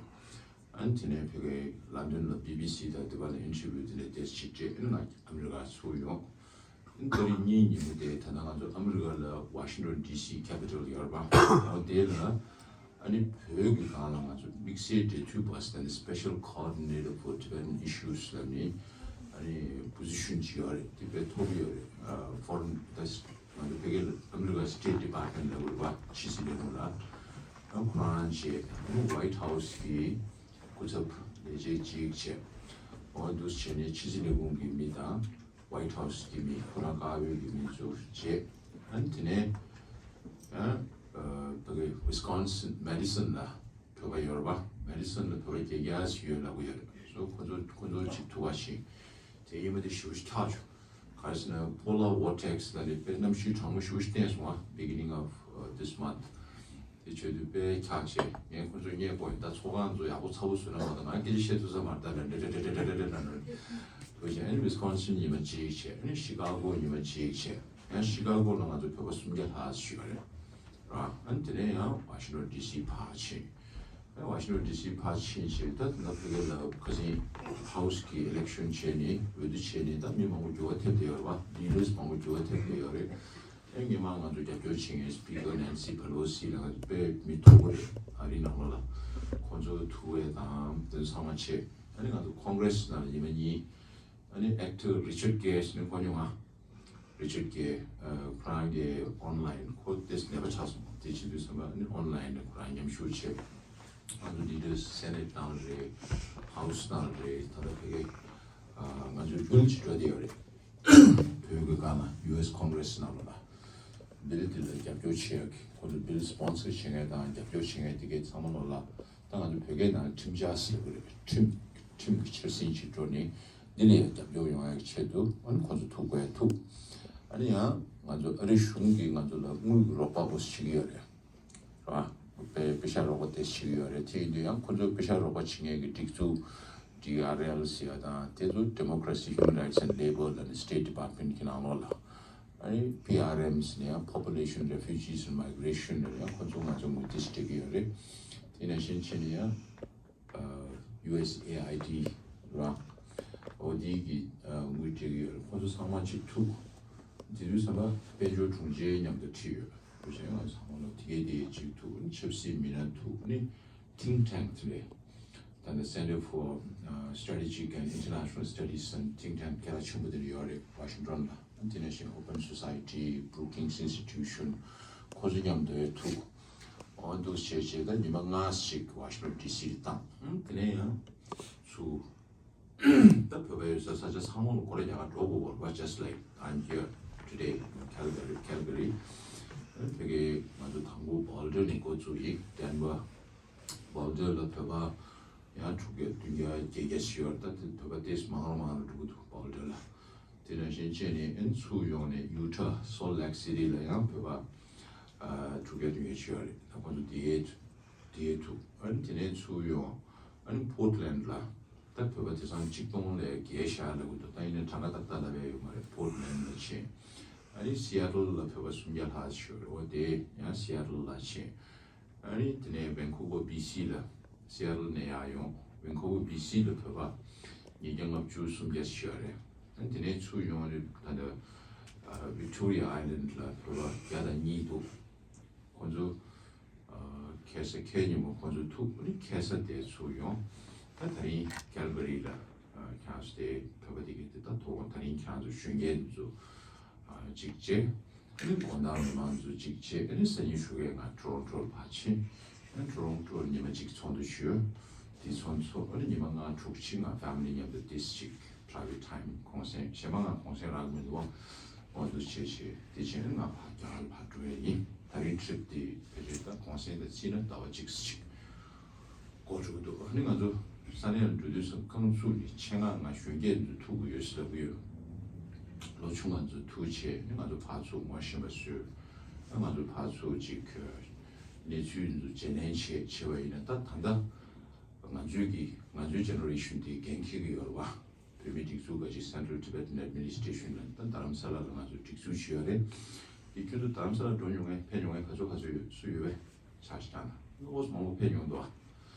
ཨ་ནི་དེ་ནས་བོད་སྐད་ལན་ཌན་ལ་བི་བི་སི་དང་དེ་ག་ལ་ཨིན་ཊར་བིའུ་དེ་འདྲ་དེ་ཅིག་སྤྲད། ཨ་ནི་ང་ཨ་མི་རི་ཀ་ཚུར་ཡོང་། ཨ་ནི་ཏ་རིག་གཉིས་ཉིན་མོ་དེ་ད་ལྟ་ང་ཚོ་ཨ་མི་རི་ཀ་ལ་Washington D C Capitol་ཡོད་རེད་པ། འོ་དེ་ལ་ཨ་ནི་བོད་ཀྱི་སྒང་ལ་ང་ཚོ་དམིགས་བསལ་འབྲེལ་མཐུད་པ་ཟེར་ནས་Special Coordinator for Tibetan Issues་ལབ་ནས་ཨ་ནི་པོ་ཟི་ཤན་ཅིག་ཡོད་རེད། དེ་དཔེ་མཐོ་པོ་ཡོད་རེད། ཨ་ཕོ་རན་ད། ང་ཚོ་བོད་སྐད་ཨ་མི་རི་ཀ་State Department་ལ་ཡོད་པ་ཕྱི་སྲིད་ལས་ཁུངས་ལ། ཨ་ཁོ་རང་བྱས། ཨ་ནི་White House་གི་སྐུ་ཚབ་ལས་བྱེད་ཅིག་བྱས། འོ་འདུག་བྱས་ནས་ཕྱི་སྲིད་ལས་ཁུངས་ཀྱི་མི་དང་White House་གི་མི། ཁོ་རང་བཀའ་བོད་ཀྱི་མི་ཚོ་བྱས། ཨ་ནི་དེ་ནས་ཨ་ཨ་ཕ་གི་Wisconsin Madison་ལ་བོད་པ་ཡོད་རེད་པ། Madison་ལ་བོད་པ་བརྒྱད་བརྒྱ་ཙམ་ཡོད་ལབ་ཀྱི་ཡོད་རེད། སོ་ཁོ་ཚོ་ཁོ་ཚོ་ཅིག་ཐུག་པ་ཞིག་དེ་ཡིན་པ་དེ་ཞེ་པོ་ཅིག་ཐག་ཆོད། ག་རེ་ཟེར་ན་polar vortex ལ་ནི་དཔེ་གནམ་གཤིས་གྲང་མོ་ཞེ་པོ་ཞིག་བསྟན་སོང་ཨ། Beginning of uh, this month དེ་བྱས་དུས་དཔེ་འཁྱག་བྱས། ངས་ཁོ་ཚོ་བསྙད་པ་ཡིན། ད་ཚོགས་ཁང་ཚོ་ཡག་པོ་ཚ་པོ་བཟོས་ན་མ་གཏོགས་ང་སྐད་ཆ་བཤད་ཐུབ་ས་མ་རེད། ད་ལ་འདྲེ་འདྲེ་འདྲེ་འདྲེ་འདྲེ་འདྲེ་འདྲེ་འདྲེ་འདྲེ་འདུག་བྱས། ཨ་ནི་ཝི་སི་ཀོན་སིན་ཉི་མ་གཅིག་བྱས། ཨ་ནི་ཤི་ཀ་གོ་ཉི་མ་གཅིག་བྱས། ཡང་ཤི་ཀ་གོ་ལ་ང་ཚོ་བོད་པ་སུམ་བརྒྱ་ལྷག་ཙམ་ཡོད་རེད། ར། ཨ་ནི་དེ་ནས་ཡང་ཝ་ཤིང་ཊོན་ཌི་སི་ཕར་ཕྱིན། ཨ་ནི་ཝ་ཤིང་ཊོན་ཌི་སི་ཕར་ཕྱིན་བྱས། ད་ད་ལྟ་ཕ་གི་ལ་ཁ་སང་ཧའུ་སི་གི་ཨི་ལེག་ཤན་བྱས་ནས་འོས་བསྡུ་བྱས་ནས་ད་མི་མང་པོ་འགྱུར་བ་ཐེབས་བསྡད་ཡོད་རེད་པ། ལི་ཌར་སི་མང་པོ་འགྱུར་བ་ཐེབས་བསྡད་ཡོད་རེད། ཨ་ནི་སྔོན་མ་ང་ཚོ་རྒྱབ་སྐྱོར་བྱེད་མཁན་སི་པི་ཀར་ནན་སི་པེ་ལོ་སི་ལ་ང་ཚོ་དཔེ་མི་ཐུག་པ་རེད། ཨ་རིའི་ནང་ལོགས་ལ་ཁོང་ཚོ་ཐུག་པ་དང་དེ་ཚང་མ་བྱས། ཨ་ནི་ང་ཚོ་ཁོང་གྷི་རེ་སི་ནང་ལ་ཉི་མ་གཉིས། ཨ་ནི་ཨེག་ཊར་རི་ཅར་གྷེ་ནི་གོ་མྱོང་ང་། རི་ཅར་གྷེ། ཨ། ཁོ་རང་གི་ཨོན་ལའིན་ཁོ་ཏོག་ཙམ་ནད་པ་ཆགས་སོང་། དེ་བྱེད་དུས་ཙམ་པ་ཨ་ནི་ཨོན་ལའིན་ནས་ཁོ་རང་མཉམ་ཞུགས་བྱས། ང་ཚོ་ལི་ཌར་སི་སེ་ནེ་ཊི་ནང་རེད། ཧའུ་སི་ནང་རེད། ད་ལྟ་ཕ་གི། ཨ། ང་ཚོ་རྒྱུན་ལ་ཅིག་འགྲོ་བསྡད་ཡོད་རེད། བོད་ཀྱི་སྒང་ལ་ཡུ་ཨེ་སི་ཁོང་གྷི་རེ་སི་ནང་ལོགས་ལ། བིལ་འདི་ལ་རྒྱབ་སྐྱོར་བྱེད་ཡག་གི། ཁོ་ཚོ་བིལ་སི་པོན་སར་བྱེད་མཁན་དང་རྒྱབ་སྐྱོར་བྱེད་མཁན་དེ་གའི་ཚང་མ་ལོགས་ལ། ད་ང་ཚོ་བོད་སྐད་ནང་ཁྲིམས་འཆར་ཟེར་དགོས་རེད། ཁྲིམས། ཁྲིམས་ཀྱི་འཆར་ཟིན་ཅིག་འགྲོ་ནས་འདི་ལ་ཡང་རྒྱབ་སྐྱོར་ཡོང་ཡག་གི་ཆེད་དུ། ཨ་ནི་ཁོ་ཚོ་ཐུག་དགོས་ཐུག་ཨ་ནི་ཡང་ང་ཚོ་ཨ་རི་གཞུང་གིས་ང་ཚོ་ལ་དངུལ་གྱི་རོགས་པ་འོ་ཟེར་བྱེད་ཀྱི་ཡོད་རེད། ར། པེ། པེ་ཤག་རོགས་པ་དེ་བྱེད་ཀྱི་ཡོད་རེད། དེ་ཡིན་དུས་ཡང་ཁོ་ཚོ་པེ་ཤག་རོགས་པ་བྱེད་མཁན་གྱི་སྒྲིག་འཛུགས། ཌི་ཨར་ཨེལ་ཟེར་ཡ་དང་དེ་ཚོ་Democracy, Human Rights and Labor ལ་ནི་State Department གྱི་ནང་ལོགས་ལ། ཨ་ནི་པི་ཨར་ཨེམ་ཟེར་ནས་ཡང་Population, Refugees and Migration ལ་ཡང་ཁོ་ཚོ་ང་ཚོ་དངུལ་དེ་སྤྲད་ཀྱི་ཡོད་རེད། དེ་ནང་བཞིན་བྱས་ནས་ཡང་ཡུ་ཨེས་ཨེ་ཨའི་ཌི་ར། འོ་དེ་གི་དངུལ་སྤྲད་ཀྱི་ཡོད་རེད། ཁོ་ཚོ་ཚང་མ་ཅིག་ཐུག་དེ་དུས་ཙམ་པ་དཔལ་འབྱོར་དྲུང་ཆེ་མཉམ་དུ་ཁྲིད་ཡོད། དུས་ཆེན་ང་ཚོ་ཚང་མ་ལ་དེ་གས་དེ་ཅིག་ཐུག་ཆབ་སྲིད་མི་སྣ་ཐུག་ནི་Think Tank དེ་རེད། ད་ནི་Center for uh, Strategic and International Studies ཟེར་ནས་Think Tank གལ་ཆེན་པོ་དེ་འདྲ་ཡོད་རེད། ཝ་ཤིང་ཊོན་ལ། དེ་ནས་བཞིན་Open Society, Brookings Institution ཁོ་ཚོ་མཉམ་དུ་ཐུག་འོ་འདུག་བྱས་བྱས་ད་ཉི་མ་ལྔ་ཞིག་ཝ་ཤིང་ཊོན་ཌི་སི་ལ་བཏང་། དེ་ནས་ཡང་ཚུར་ད་བོད་པ་ཡོད་ས་ས་ཆ་ཚང་མ་ལ་སྐོར་ར་རྒྱག་ག་འགྲོ་དགོས་པ་རེད་པ། Just like I'm here today in Calgary, Calgary. བོད་ཀྱི་ང་ཚོ་དང་པོ་Boulder ནས་འགོ་བཙུགས་ཡིན། Denver, Boulder ལ་བོད་པ་ཡང་དྲུག་བརྒྱ་བདུན་བརྒྱ་བརྒྱད་བརྒྱ་ཞིག་ཡོད་རེད། ད་དེ་བོད་པ་ཏོག་ཙམ་མང་རུ་མང་རུ་འགྲོ་གི་འདུག Boulder ལ། དེ་ནང་བཞིན་བྱས་ནས་ཨ་ནི་ཚུར་ཡོང་ནས་Utah, Salt Lake City ལ་ཡང་བོད་པ་ཨ་དྲུག་བརྒྱ་བདུན་བརྒྱ་ཞིག་ཡོད་རེད། ད་ཁོང་ཚོ་དེ་དེ་ཐུག་ཨ་ནི་དེ་ནས་ཚུར་ཡོང་། ཨ་ནི་Portland ལ་ད་བོད་པ་དེང་སང་ཆིག་སྟོང་ལས་བརྒལ་བཞག་ལབ་ཀྱི་འདུག་ད་ཡིན་ནའི་གྲངས་ཀ་ཏག་ཏག་ལབ་ཡ་ཡོད་མ་རེད། Portland ལ་ཕྱིན། ཨ་ནི་Seattle ལ་བོད་པ་སུམ་བརྒྱ་ལྷག་ཞིག་ཡོད་རེད། འོ་དེ་ཡང་Seattle ལ་ཕྱིན། ཨ་ནི་དེ་ནས་Vancouver, B C ལ། Seattle ནས་ཡར་ཡོང་། Vancouver, B C ལ་བོད་པ་ཉིས་བརྒྱ་ལྔ་བཅུ་སུམ་བརྒྱ་ཞིག་ཡོད་རེད། ཨ་ནི་དེ་ནས་ཚུར་ཡོང་ནས་ད་ལྟ་ཨ་Victoria Island ལ་བོད་པ་བརྒྱ་དང་གཉིས་འདུག་ཁོང་ཚོ་ཨ་ཁ་སང་ཁ་ཉིན་མོ་ཁོང་ཚོ་ཐུག་ཨ་ནི་ཁ་སང་དེ་ཚུར་ཡོང་། ད་དེ་རིང་Calgary ལ་ཨ་ཁྱེད་ཚོ་དེ་བོད་པ་དེ་གས་དེ་ད་ཐུག་འོང་། དེ་རིང་ཁྱེད་ཚོ་གཞོན་སྐྱེས་ཚོ་ཨ་གཅིག་བྱས། ཨ་ནི་དགོང་དག་མི་མང་ཚོ་གཅིག་བྱས། ཨ་ནི་སང་ཉིན་ཞོགས་ཀས་ང་Toronto ལ་ཕར་ཕྱིན། ཨ་ནི་Toronto ལ་ཉི་མ་གཅིག་ཚོགས་འདུ་ཞུས། དེ་ཚོགས་འདུ་ཚོགས། ཨ་ནི་ཉི་མ་ལྔ་དྲུག་ཕྱིན་ང་family མཉམ་དུ་ཏོག་ཙམ་ཅིག་private time གུང་སེང་། གཞན་པ་ང་གུང་སེང་རག་མི་འདུག་འོ་འདུག་བྱས་བྱས་དེ་བྱས་ནས་ང་ཕར་རྒྱ་གར་ལ་ཕར་འགྲོ་ཡ་ཡིན། ད་རིང་trip དེ་ཕལ་ཆེར་ད་གུང་སེང་དང་བརྩིས་ན་ཟླ་བ་གཅིག་ཙམ་ཅིག་འགོར་འགྲོ་གི་འདུག་ཨ་ནི་ང་ཚོ་ས་གནས་ལ་འགྲོ་དུས་སུ་རྐང་ཚུགས་ནས་ཆེད་མངགས་ང་གཞོན་སྐྱེས་ཚོ་ཐུག་གི་ཡོད་ཟེར་ལབ་ཀྱི་ཡོད། ལོ་ཆུང་བ་ཚོ་ཐུག་བྱས་ནས་ང་ཚོ་ཕར་ཚུར་ངོ་ཤེས་པ་བཟོས། ཨ་ང་ཚོ་ཕར་ཚུར་ཅིག་གནས་ཚུལ་ཚོ་བརྗེ་ལེན་བྱས་བྱས་པ་ཡིན་ན། ད་ད་ལྟ་ང་ཚོའི་གི་ང་ཚོའི་generation དེ་འགན་འཁྱེར་གི་ཡོད་རེད་བ། བོད་མིའི་སྒྲིག་འཛུགས་ཀྱི་Central Tibetan Administration ལ་ད་རྡ་རམ་ས་ལ་ལ་ང་ཚོ་སྒྲིག་འཛུགས་བྱས་ཡོད་རེད། དེ་ཁྱོད་ཚོ་རྡ་རམ་ས་ལ་འགྲོ་མྱོང་མཁན་ཕེབས་མྱོང་མཁན་ག་ཚོད་ག་ཚོད་ཡོད། སུ་ཡོད་པས། ཆ་ཞིག་བཏང་ན་ཨོ་མང་པོ་ཕེབས་མྱོང་འདུག་ཨ།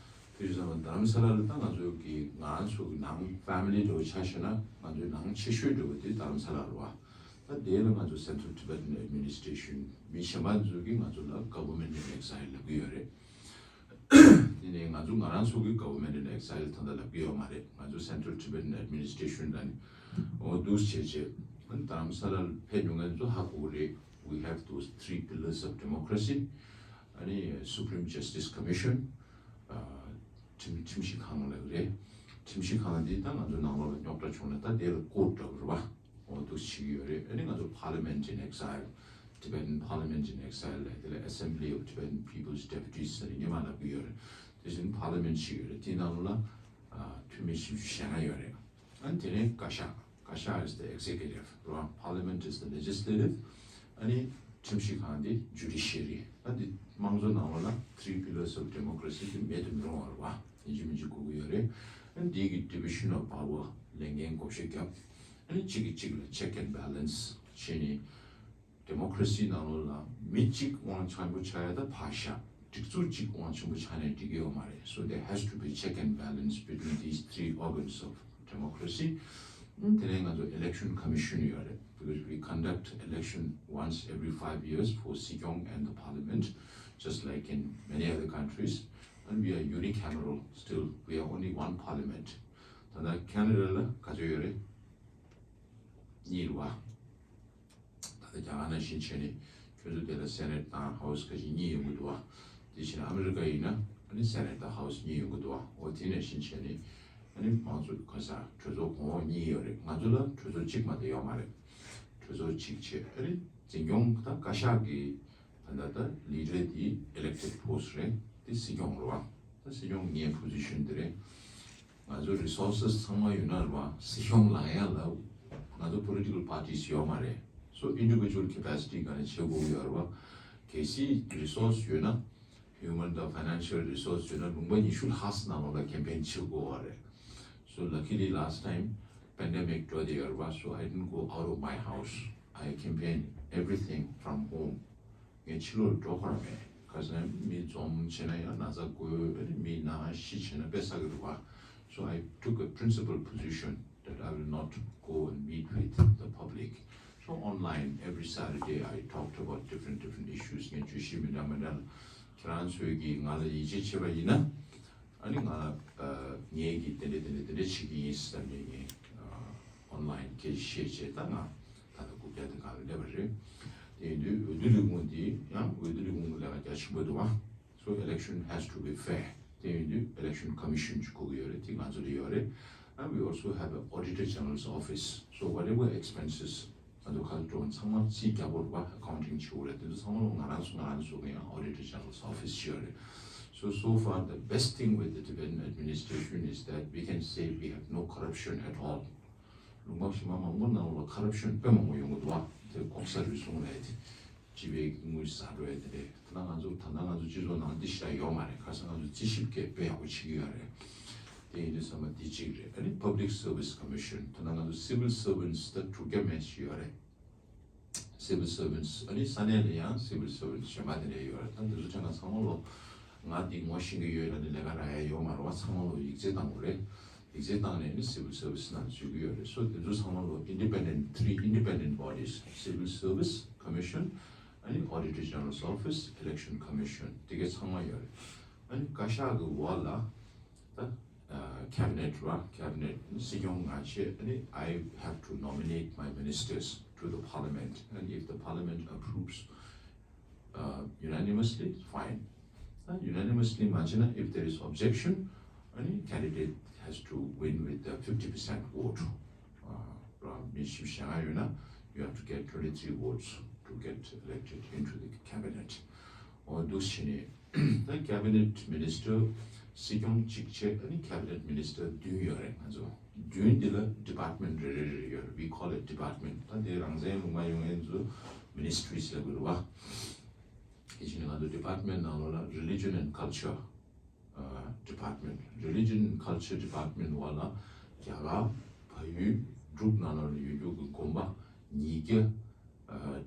དེ་བཞིན་རྡ་རམ་ས་ལ་ལ་ད་ང་ཚོ་གི་ང་ཚོ་གི་ནང་family འདྲ་བོ་ཆ་བཞག་ན་ང་ཚོའི་ནང་ཆེ་ཤོས་འདྲ་བོ་དེ་རྡ་རམ་ས་ལ་རེད་བ། ད་དེ་ལ་ང་ཚོ་Central Tibetan Administration མི་གཞན་པ་ཚོ་གིས་ང་ཚོ་ལ་Government in Exile ལབ་ཀྱི་ཡོད་རེད། དེ་ནས་ང་ཚོ་ང་རང་ཚོ་གི་Government in Exile ད་ལྟ་ལབ་ཀྱི་ཡོད་མ་རེད། ང་ཚོ་Central Tibetan Administration ལ་ནི་འོ་འདུག་བྱས་བྱས་ཨ་ནི་རྡ་རམ་ས་ལ་ལ་ཕེབས་མྱོང་མཁན་ཚོ་ཧ་གོ་གི་རེད། We have those three pillars of democracy. ཨ་ནི་Supreme Justice Commission ཨ་ཁྲིམས་ཁྲིམས་ཞིབ་ཁང་ལབ་ཀྱི་རེད། ཁྲིམས་ཞིབ་ཁང་འདི་ད་ང་ཚོ་ནང་ལོགས་ལ་རྙོག་དྲ་བྱུང་ན་ད་དེ་ལ་court འདྲ་བོ་རེད་བ། འོ་འདུག་བྱེད་ཀྱི་ཡོད་རེད། ཨ་ནི་ང་ཚོ་Parliament in Exile, Tibetan Parliament in Exile ལབ་དེ་ལ་Assembly of Tibetan People's Deputies ཟེར་ནས་སྔོན་མ་ལབ་ཀྱི་ཡོད་རེད། དེ་བཞིན་Parliament ཞིག་ཡོད་རེད། དེའི་ནང་ལ་ཨ་འཐུས་མི་བཞི་བཅུ་ཞེ་ལྔ་ཡོད་རེད། ཨ་ནི་དེ་ནས་བཀའ་ཤག་བཀའ་ཤག is the executive, རོ། Parliament is the legislative. ཨ་ནི་ཁྲིམས་ཞིབ་ཁང་འདི་judiciary. ཨ་འདི་དམངས་གཙོ་ནང་ལོགས་ལ་three pillars of democracy འདི་མེད་དུ་མི་རུང་བ་རེད་བ། ཡིན་གཅིག་མིན་གཅིག་དགོས་ཀྱི་ཡོད་རེད། ཨ་ནི་འདི་གི་division of power ལས་འགན་བགོ་བཤའ་བརྒྱབ། ཨ་ནི་གཅིག་གིས་གཅིག་ལ་check and balance བྱས་ནས། democracy ནང་ལོགས་ལ་མི་གཅིག་དབང་ཆེན་པོ་ཆགས་ཡ་ད་ཕར་བཞག་སྒྲིག་འཛུགས་གཅིག་དབང་ཆེན་པོ་ཆགས་ནས་འགྲིག་གི་ཡོད་མ་རེད། So there has to be check and balance between these three organs of democracy. ཨ་ནི་དེ་ནས་ང་ཚོ་election commission ཡོད་རེད། Because we conduct election once every five years for སྲིད་སྐྱོང་and the parliament, just like in many other countries. And we are unicameral still. We are only one parliament. ད་ལྟ་Canada ལ་ག་ཚོད་ཡོད་རེད། གཉིས་རེད་བ། ད་ལྟ་རྒྱ་གར་ནང་བཞིན་བྱས་ནས་ཁྱོད་ཚོ་དེ་ལ་Senate དང་House ཁ་ཤས་གཉིས་ཡོང་གི་འདུག་བ། དེ་བཞིན་ཨ་མི་རི་ཀ་ཡིན་ན་ཨ་ནི་Senate དང་House གཉིས་ཡོང་གི་འདུག་བ། འོ་དེ་ནང་བཞིན་བྱས་ནས་ཨ་ནི་མང་གཙོ་ག་ས་གྲོས་ཚོགས་གོང་འོག་གཉིས་ཡོད་རེད། ང་ཚོ་ལ་གྲོས་ཚོགས་གཅིག་མ་གཏོགས་ཡོད་མ་རེད། གྲོས་ཚོགས་གཅིག་བྱས། ཨ་ནི་འཛིན་སྐྱོང་དང་བཀའ་ཤག་གི་ད་ལྟ་ད་leader དེ་elected post རེད། དེ་སྲིད་སྐྱོང་རེད་བ། ད་སྲིད་སྐྱོང་ངའི་position དེ་རེད། ང་ཚོ་resources ཚང་མ་ཡོད་ན་རེད་བ། སྲིད་སྐྱོང་ལངས་ཡ་ལ་ང་ཚོ་political parties ཡོད་མ་རེད། So individual capacity སྒང་ནས་བྱེད་དགོས་ཀྱི་ཡོད་རེད་བ། གལ་སྲིད་resource ཡོད་ན། human དང་financial resource ཡོད་ན་ལུང་པ་ཉི་ཤུ་ལྷག་ཙམ་ནང་ལོགས་ལ་campaign བྱེད་དགོས་བ་རེད། So luckily last time pandemic འགྲོ་བསྡད་ཡོད་རེད་བ། So I didn't go out of my house. I campaign everything from home. ངས་ཕྱི་ལོགས་འགྲོ་ཁོ་རང་མེད། ཁ་སང་མི་འཛོམས་བྱས་ན་ཡང་ན་ཚ་འགོས། མི་ན་ཤི་བྱས་ན་དཔེ་བསགས་ཀྱི་རེད་བ། So I took a principled position that I will not go and meet with the public. So online every Saturday I talked about different different issues. ངས་བརྗོད་གཞི་མི་འདྲ་མི་འདྲ་ལ་ཁྱེད་རང་ཚོས་ཀྱིས་ང་ལ་ཡིད་ཆེས་བྱེད་པ་ཡིན་ན། ཨ་ནི་ང་ལ་ཨ་ངས་ཀྱིས་དེ་འདྲས་དེ་འདྲས་དེ་འདྲས་བྱེད་ཀྱི་ཡིན་ཟེར་ནས་ངས་ཨ་online སྐད་ཆ་བཤད་བྱས། ད་ང་ད་ལྟ་རྐུབ་བཀྱག་དེ་སྒང་ལ་སླེབས་པ་རེད། དེ་ཡིན་དུས་འོས་བསྡུ་ལས་ཁུངས་འདི་ཡང་འོས་བསྡུ་ལས་ཁུངས་ཀྱི་ལས་ཀ་རྒྱ་ཆེན་པོ་འདུག་བ། So election has to be fair. དེ་ཡིན་དུས་election commission ཅིག་དགོས་ཀྱི་ཡོད་རེད། དེ་ང་ཚོ་ལ་ཡོད་རེད། And we also have an auditor general's office. So whatever expenses ང་ཚོ་ཁ་ལ་འགྲོ་མཁན་ཚང་མ་རྩིས་རྒྱག་དགོས་རེད་བ། accounting བྱེད་དགོས་རེད། དེ་ཚོ་ཚང་མ་ལོ་ང་རང་ཚོ་ང་རང་ཚོ་གི་ཡང་auditor general's office ཞིག་ཡོད་རེད། So so far the best thing with the Tibetan administration is that we can say we have no corruption at all. ལུང་པ་གཞན་པ་མང་པོ་ནང་ལ་corruption དཔེ་མང་པོ་ཡོང་གི་འདུག་བ། དེ་ལྐོག་ཟ་རུལ་སུངས་ལས་དེ། སྤྱི་པའི་དངུལ་ཟ་འགྲོ་ཡ་དེ་རེད། ད་ལྟ་ང་ཚོ་ད་ལྟ་ང་ཚོ་སྤྱི་ཚོགས་ནང་འདི་ཞེ་དྲག་ཡོད་མ་རེད། ཁ་སང་ང་ཚོ་རྩིས་ཞིབ་སྐད་དཔེ་ཡག་པོ་བྱེད་ཀྱི་ཡོད་རེད། དེ་ཡིན་དུས་ཚང་མ་འདི་གཅིག་རེད། ཨ་ནི་Public Service Commission ད་ལྟ་ང་ཚོ་civil servants ད་དྲུག་བརྒྱ་མན་ཞིག་ཡོད་རེད། Civil servants ཨ་ནི་ས་གནས་ལ་ཡང་civil servants གཞན་པ་དེ་འདྲ་ཡོད་རེད། ད་འདི་ཚོ་ཐད་ཀར་ཚང་མ་ལོ་ང་འདི་ངོ་ཤེས་ཀྱི་ཡོད་ལ་ནི་ལས་ཀ་རག་ཡ་ཡོད་མ་རེད་བ། ཚང་མ་ལོ་ཡིག་ཚད་བཏང་དགོས་རེད། ཡིག་ཚད་བཏང་ནས་ནི་civil service ནང་འཛུལ་གྱི་ཡོད་རེད། So དེ་ཚོ་ཚང་མ་ལོ་independent three independent bodies civil service commission ཨ་ནི auditor general's office election commission དེ་གའི་ཚང་མ་ཡོད་རེད། ཨ་ནི་བཀའ་ཤག་གི་འོག་ལ་ད་cabinet ར་cabinet སྲིད་སྐྱོང་ང་བྱས། ཨ་ནི་I have to nominate my ministers to the parliament and if the parliament approves uh, unanimously, fine. Uh, unanimously མ་བྱས་ན། If there is objection, any candidate has to win with the fifty percent vote. Uh, ར་མི་བཞི་བཅུ་ཞེ་ལྔ་ཡོད་ན། You have to get twenty-three votes to get elected into the cabinet. འོ་འདུག་བྱས་ནས་ད་cabinet minister སྲིད་སྐྱོང་གཅིག་བྱས། ཨ་ནི་cabinet minister བདུན་ཡོད་རེད་ང་ཚོ། བདུན་འདི་ལ་department རེ་རེ་རེ་ཡོད་རེད། We call it department. ད་དེ་རང་བཙན་ལུང་པ་ཡོང་མཁན་ཚོ་ministries ལབ་དགོས་རེད་བ། དེ་བཞིན་ང་ཚོ་department ནང་ལོགས་ལ་religion and culture department, religion and culture department འོག་ལ་རྒྱ་གར། བལ་ཡུལ། འབྲུག་ནང་ལོགས་ལ་ཡོད་རྒྱུ་གི་དགོན་པ་ཉིས་བརྒྱ་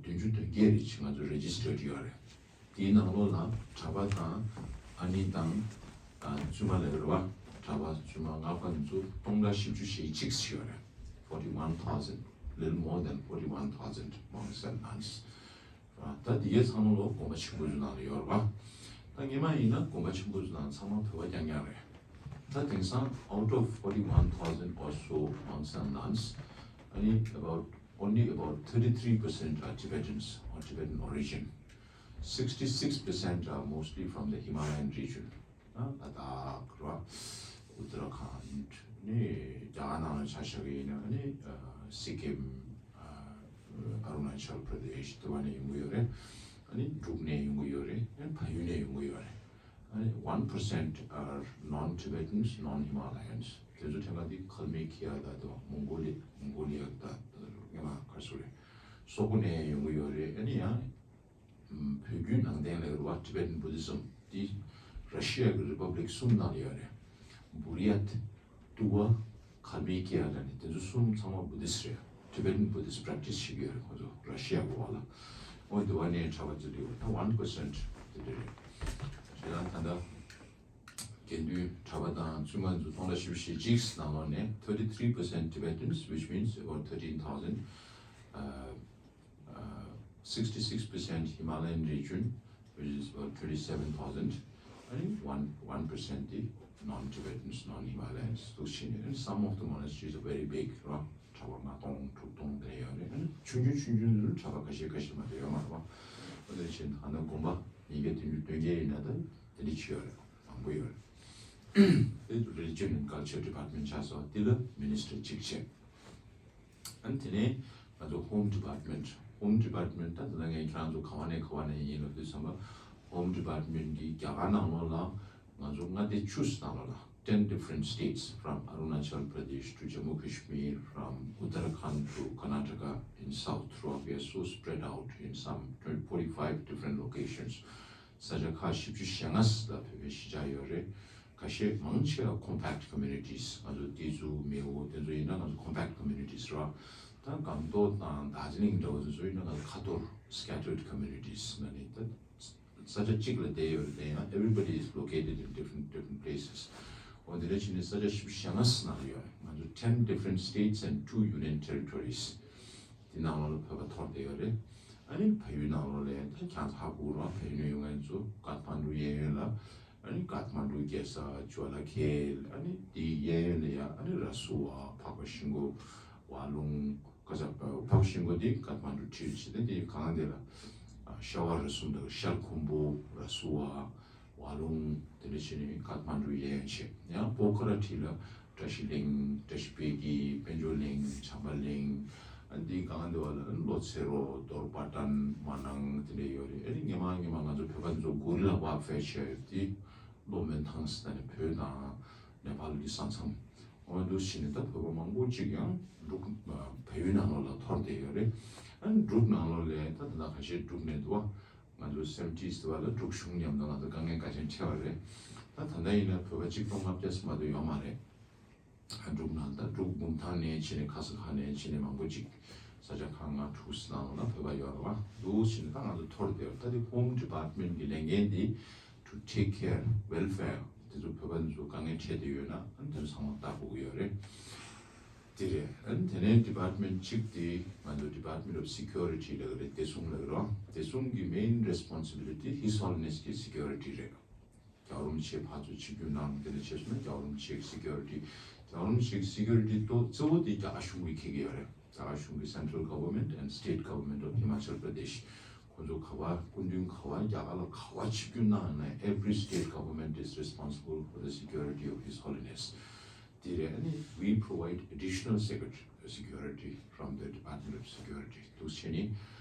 བདུན་ཅུ་དོན་བརྒྱད་རེ་ཅིག་ང་ཚོ་registered ཡོད་རེད། དེའི་ནང་ལོགས་ལ་གྲྭ་པ་དང་ཨ་ནི་དང་བཙུན་མ་ལབ་རེད་བ། གྲྭ་པ་བཙུན་མ་སྔགས་པ་འདི་ཚོ་སྟོང་ཕྲག་བཞི་བཅུ་ཞེ་གཅིག་ཡོད་རེད། Forty one thousand, little more than forty one thousand monks and nuns. ད་འདི་གའི་ཚང་མ་ལོ་དགོན་པ་ཆེན་པོ་ཚོ་ནང་ལ་ཡོད་རེད་བ། ད་སྔོན་མ་ཡིན་ན་དགོན་པ་ཆེན་པོ་ཚོ་ནང་ཚང་མ་བོད་པ་རྐྱང་རྐྱང་རེད། ད་དེང་སང་out of forty one thousand or so monks and nuns, ཨ་ནི་about only about thirty three percent are Tibetans or Tibetan origin. Sixty six percent are mostly from the Himalayan region. ལ་དྭགས་ར། ཨུ་ཏ་ར་ཁཱན་ནི་རྒྱ་གར་ནང་ལ་ཆ་བཞག་གི་ཡིན་ན་ནི་སི་ཀིམ། ཨ་རུ་ན་ཅལ་པྲ་དེཤ་དེ་བ་ནས་ཡོང་གི་ཡོད་རེད། ཨ་ནི་འབྲུག་ནས་ཡོང་གི་ཡོད་རེད། ཨ་ནི་བལ་ཡུལ་ནས་ཡོང་གི་ཡོད་རེད། ཨ་ནི་one percent are non-Tibetans, non-Himalayans. དེ་ཚོ་ཐད་ཀ་འདི་ཁལ་མི་ཁི་ཡ་དང་དེ་བ་མོང་གོ་ལི་མོང་གོ་ལི་ཡ་དང་ངས་མ་ག་སུ་རེད། སོག་པོ་ནས་ཡོང་གི་ཡོད་རེད། ཨ་ནི་ཡང་བོད་བརྒྱུད་ནང་བསྟན་ལ་རུ་བ་Tibetan Buddhism འདི་ར་ཤི་ཡ་གི་Republic གསུམ་ནང་ལ་ཡོད་རེད། བུ་རི་ཡ་ཏི། ཏུ་བ། ཁལ་མི་ཁི་ཡ་ལ་ནི་དེ་ཚོ་གསུམ་ཚང་མ་Buddhist རེད། Tibetan Buddhist practice བྱེད་ཀྱི་ཡོད་རེད་ཁོ་ཚོ་ར་ཤི་ཡ་གི་བ་ལ། འོ་དེ་བ་ནས་གྲྭ་པ་ཚོ་དེ་ཡོད་ད་one percent དེ་འདྲ་རེད། དེ་ལ་ད་ལྟ་དགེ་འདུན་གྲྭ་པ་དང་བཙུན་མ་ཚོ་སྟོང་ཕྲག་བཞི་བཅུ་ཞེ་གཅིག་ནང་ལོགས་ནས thirty three percent Tibetans, which means about thirteen thousand, uh, uh, sixty six percent Himalayan region, which is about twenty seven thousand, and one one percent the non Tibetans, non Himalayans. ལྟོས་ཤིག་ནས། And some of the monasteries are very big, ར། གྲྭ་པ་ལྔ་སྟོང་དྲུག་སྟོང་དེ་ཡོད་རེད། And ཆུང་ཆུང་ཆུང་ཆུང་དུ་གྲྭ་པ་ཁ་ཤས་ཁ་ཤས་མ་གཏོགས་ཡོད་མ་རེད་པ། འོ་དེ་བཞིན་ད་ནི་དགོན་པ་ཉིས་བརྒྱ་བདུན་ཅུ་དོན་བརྒྱད་ཡིན་ན་ད་དེ་འདྲ་ཅིག་ཡོད་རེད། མང་པོ་ཡོད་རེད། དེ་Religion and Culture Department ཆགས་སོང་། དེ་ལ་Minister གཅིག་བྱས། ཨ་ནི་དེ་ནས་ང་ཚོ་Home Department, Home Department ད་དེ་ལ་ངས་ཁྱེད་རང་ཚོ་ག་བ་ནས་ག་བ་ནས་ཡིན་ལབ་དུས་ཙམ་པ། Home Department གི་རྒྱ་གར་ནང་ལོགས་ལ་ང་ཚོ་མངའ་སྡེ་བཅུ་ནང་ལོགས་ལ། Ten different states, from Arunachal Pradesh to Jammu Kashmir, from Uttarakhand to Karnataka, in south, right? We are so spread out in some twenty, forty-five different locations. ས་ཆ་ཁག་བཞི་བཅུ་ཞེ་ལྔ་ལ་བོད་པའི་གཞིས་ཆགས་ཡོད་རེད། ཁ་ཤས་མང་ཆེ་བ་compact communities། ང་ཚོ་ཏི་ཛུ་མེའོ་དེ་ཚོ་ཡིན་ན་ང་ཚོ་compact communities རེད། ད་སྒང་ཏོག་དང་དར་ཇི་ལིང་འདྲ་བོ་དེ་ཚོ་ཡིན་ན་ང་ཚོ་ཁ་ཐོར་scattered communities ལབ་ནས། ད་ས་ཆ་གཅིག་ལ་བསྡད་ཡོད་རེད། དེ་ཡང་everybody is located in different, different places. འོ་དེ་འདྲ་བྱས་ནས་ས་ཆ་བཞི་བཅུ་ཞེ་ལྔ་ནང་ཡོད། ང་ཚོ་ten different states and two union territories དེ་ནང་ལོགས་ལ་བོད་པ་འཐོར་བསྡད་ཡོད་རེད། ཨ་ནི་བལ་ཡུལ་ནང་ལོགས་ལ་ཡང་ད་ཁྱེད་རང་ཧ་གོ་རེད་པ། བལ་ཡུལ་ནས་ཡོང་མཁན་ཚོ་ཀ་ཐ་མན་གྲུ་གཡས་གཡོན་ལ། ཨ་ནི་ཀ་ཐ་མན་གྲུ་རྒྱལ་ས་ཇོ་ལ་ཁེལ། ཨ་ནི་དེའི་གཡས་གཡོན་ལ་ཡང་ཨ་ནི་ར་སུ་བ། འཕགས་པ་ཤིང་ཀུན། ཝ་ལུང་། ཁ་ས་འཕགས་པ་ཤིང་ཀུན་དེ་ཀ་ཐ་མན་གྲུ་ཁྲིད་བྱས་ཏེ། དེ་གང་དེ་ལ་ཤ་བ་ར་སུ་དང་ཤར་ཁུམ་བུ། ར་སུ་བ། ཝ་ལུང་། དེ་འདྲ་བྱས་ནས་ཀ་ཐ་མན་གྲུ་གཡས་གཡོན་བྱས། ཡང་པོ་ཁ་ར་ཁྲི་ལ་བཀྲ་ཤིས་གླིང་། བཀྲ་ཤིས་པད་སྐྱིད། དཔལ་འབྱོར་གླིང་། བྱམས་པ་གླིང་། ཨ་འདི་གང་དེ་བ་ལ་ལོ་ཚེ་རོགས། རྡོར་པ་ཏྲན། མ་ནང་དེ་འདྲ་ཡོད་རེད། ཨ་ནི་སྔོན་མ་སྔོན་མ་ང་ཚོ་བོད་པ་འདི་ཚོ་Guerrilla Warfare བྱས་ཡོད་དེ། ལོ་མོན་ཐང་ཟེར་ནས་བོད་དང་ནེ་པཱལ་གྱི་ས་མཚམས། འོ་འདུག་བྱས་ནས་ད་བོད་པ་མང་པོ་ཅིག་ཡང་འབྲུག་བལ་ཡུལ་ནང་ལོགས་ལ་འཐོར་བསྡད་ཡོད་རེད། ཨ་ནི་འབྲུག་ནང་ལོགས་ལ་ད་ད་ལྟ་ཁ་ཤས་འབྲུག་ནས་འདུག་བ། ང་ཚོ་seventies དུ་བ་ལ་འབྲུག་གཞུང་མཉམ་དུ་ང་ཚོ་དཀའ་ངལ་ག་ཚོད་འཕྲད་པ་རེད། ད་ད་ལྟ་ཡིན་ན་བོད་པ་གཅིག་སྟོང་ལྔ་བརྒྱ་ཙམ་མ་གཏོགས་ཡོད་མ་རེད། ཨ་འབྲུག་ནང་ད་འབྲུག་གུང་ཐང་ནས་བྱས་ནས་ཁ་ས་ཁ་ནས་བྱས་ནས་མང་པོ་ཅིག་ས་ཆ་ཁག་ལྔ་དྲུག་ནང་ལ་བོད་པ་ཡོད་རེད་བ། འདུག་བྱས་ནས་ད་ང་ཚོ་འཐོར་བསྡད་ཡོད། ད་དེ་Home Department གི་ལས་འགན་དེ་to take care welfare དེ་ཚོ་བོད་པ་ཚོ་དཀའ་ངལ་འཕྲད་བསྡད་ཡོད་ན་ཨ་ནི་དེ་ཚོ་ཚང་མ་ལྟ་དགོས་ཀྱི་ཡོད་རེད། དེ་རེད། ཨ་ནི་དེ་ནས་Department གཅིག་དེ་ང་ཚོ་Department of Security ལབ་ཀྱི་རེད། བདེ་སྲུང་ལབ་ཀྱི་རེད། བདེ་སྲུང་གི་main responsibility His Holiness གི་security རེད། རྒྱལ་བ་རིན་པོ་ཆེ་ཕར་ཚུར་ཆིབས་བསྒྱུར་གནང་། དེ་ནས་བྱས་སོང་ན་རྒྱལ་བ་རིན་པོ་ཆེ་གི་security། རྒྱལ་བ་རིན་པོ་ཆེ་གི་security ཏོ་གཙོ་བོ་དེ་རྒྱ་གར་གཞུང་གིས་འཁྱེར་གྱི་ཡོད་རེད། རྒྱ་གར་གཞུང་གི་central government and state government of Himachal Pradesh ཁོ་ཚོ་ག་བ་སྐུ་མདུན་ག་བ་རྒྱ་གར་ལ་ག་བ་ཆིབས་བསྒྱུར་གནང་ན་every state government is responsible for the security of His Holiness དེ་རེད། ཨ་ནི་we provide additional security, security from the Department of Security འདུག་བྱས་ནས་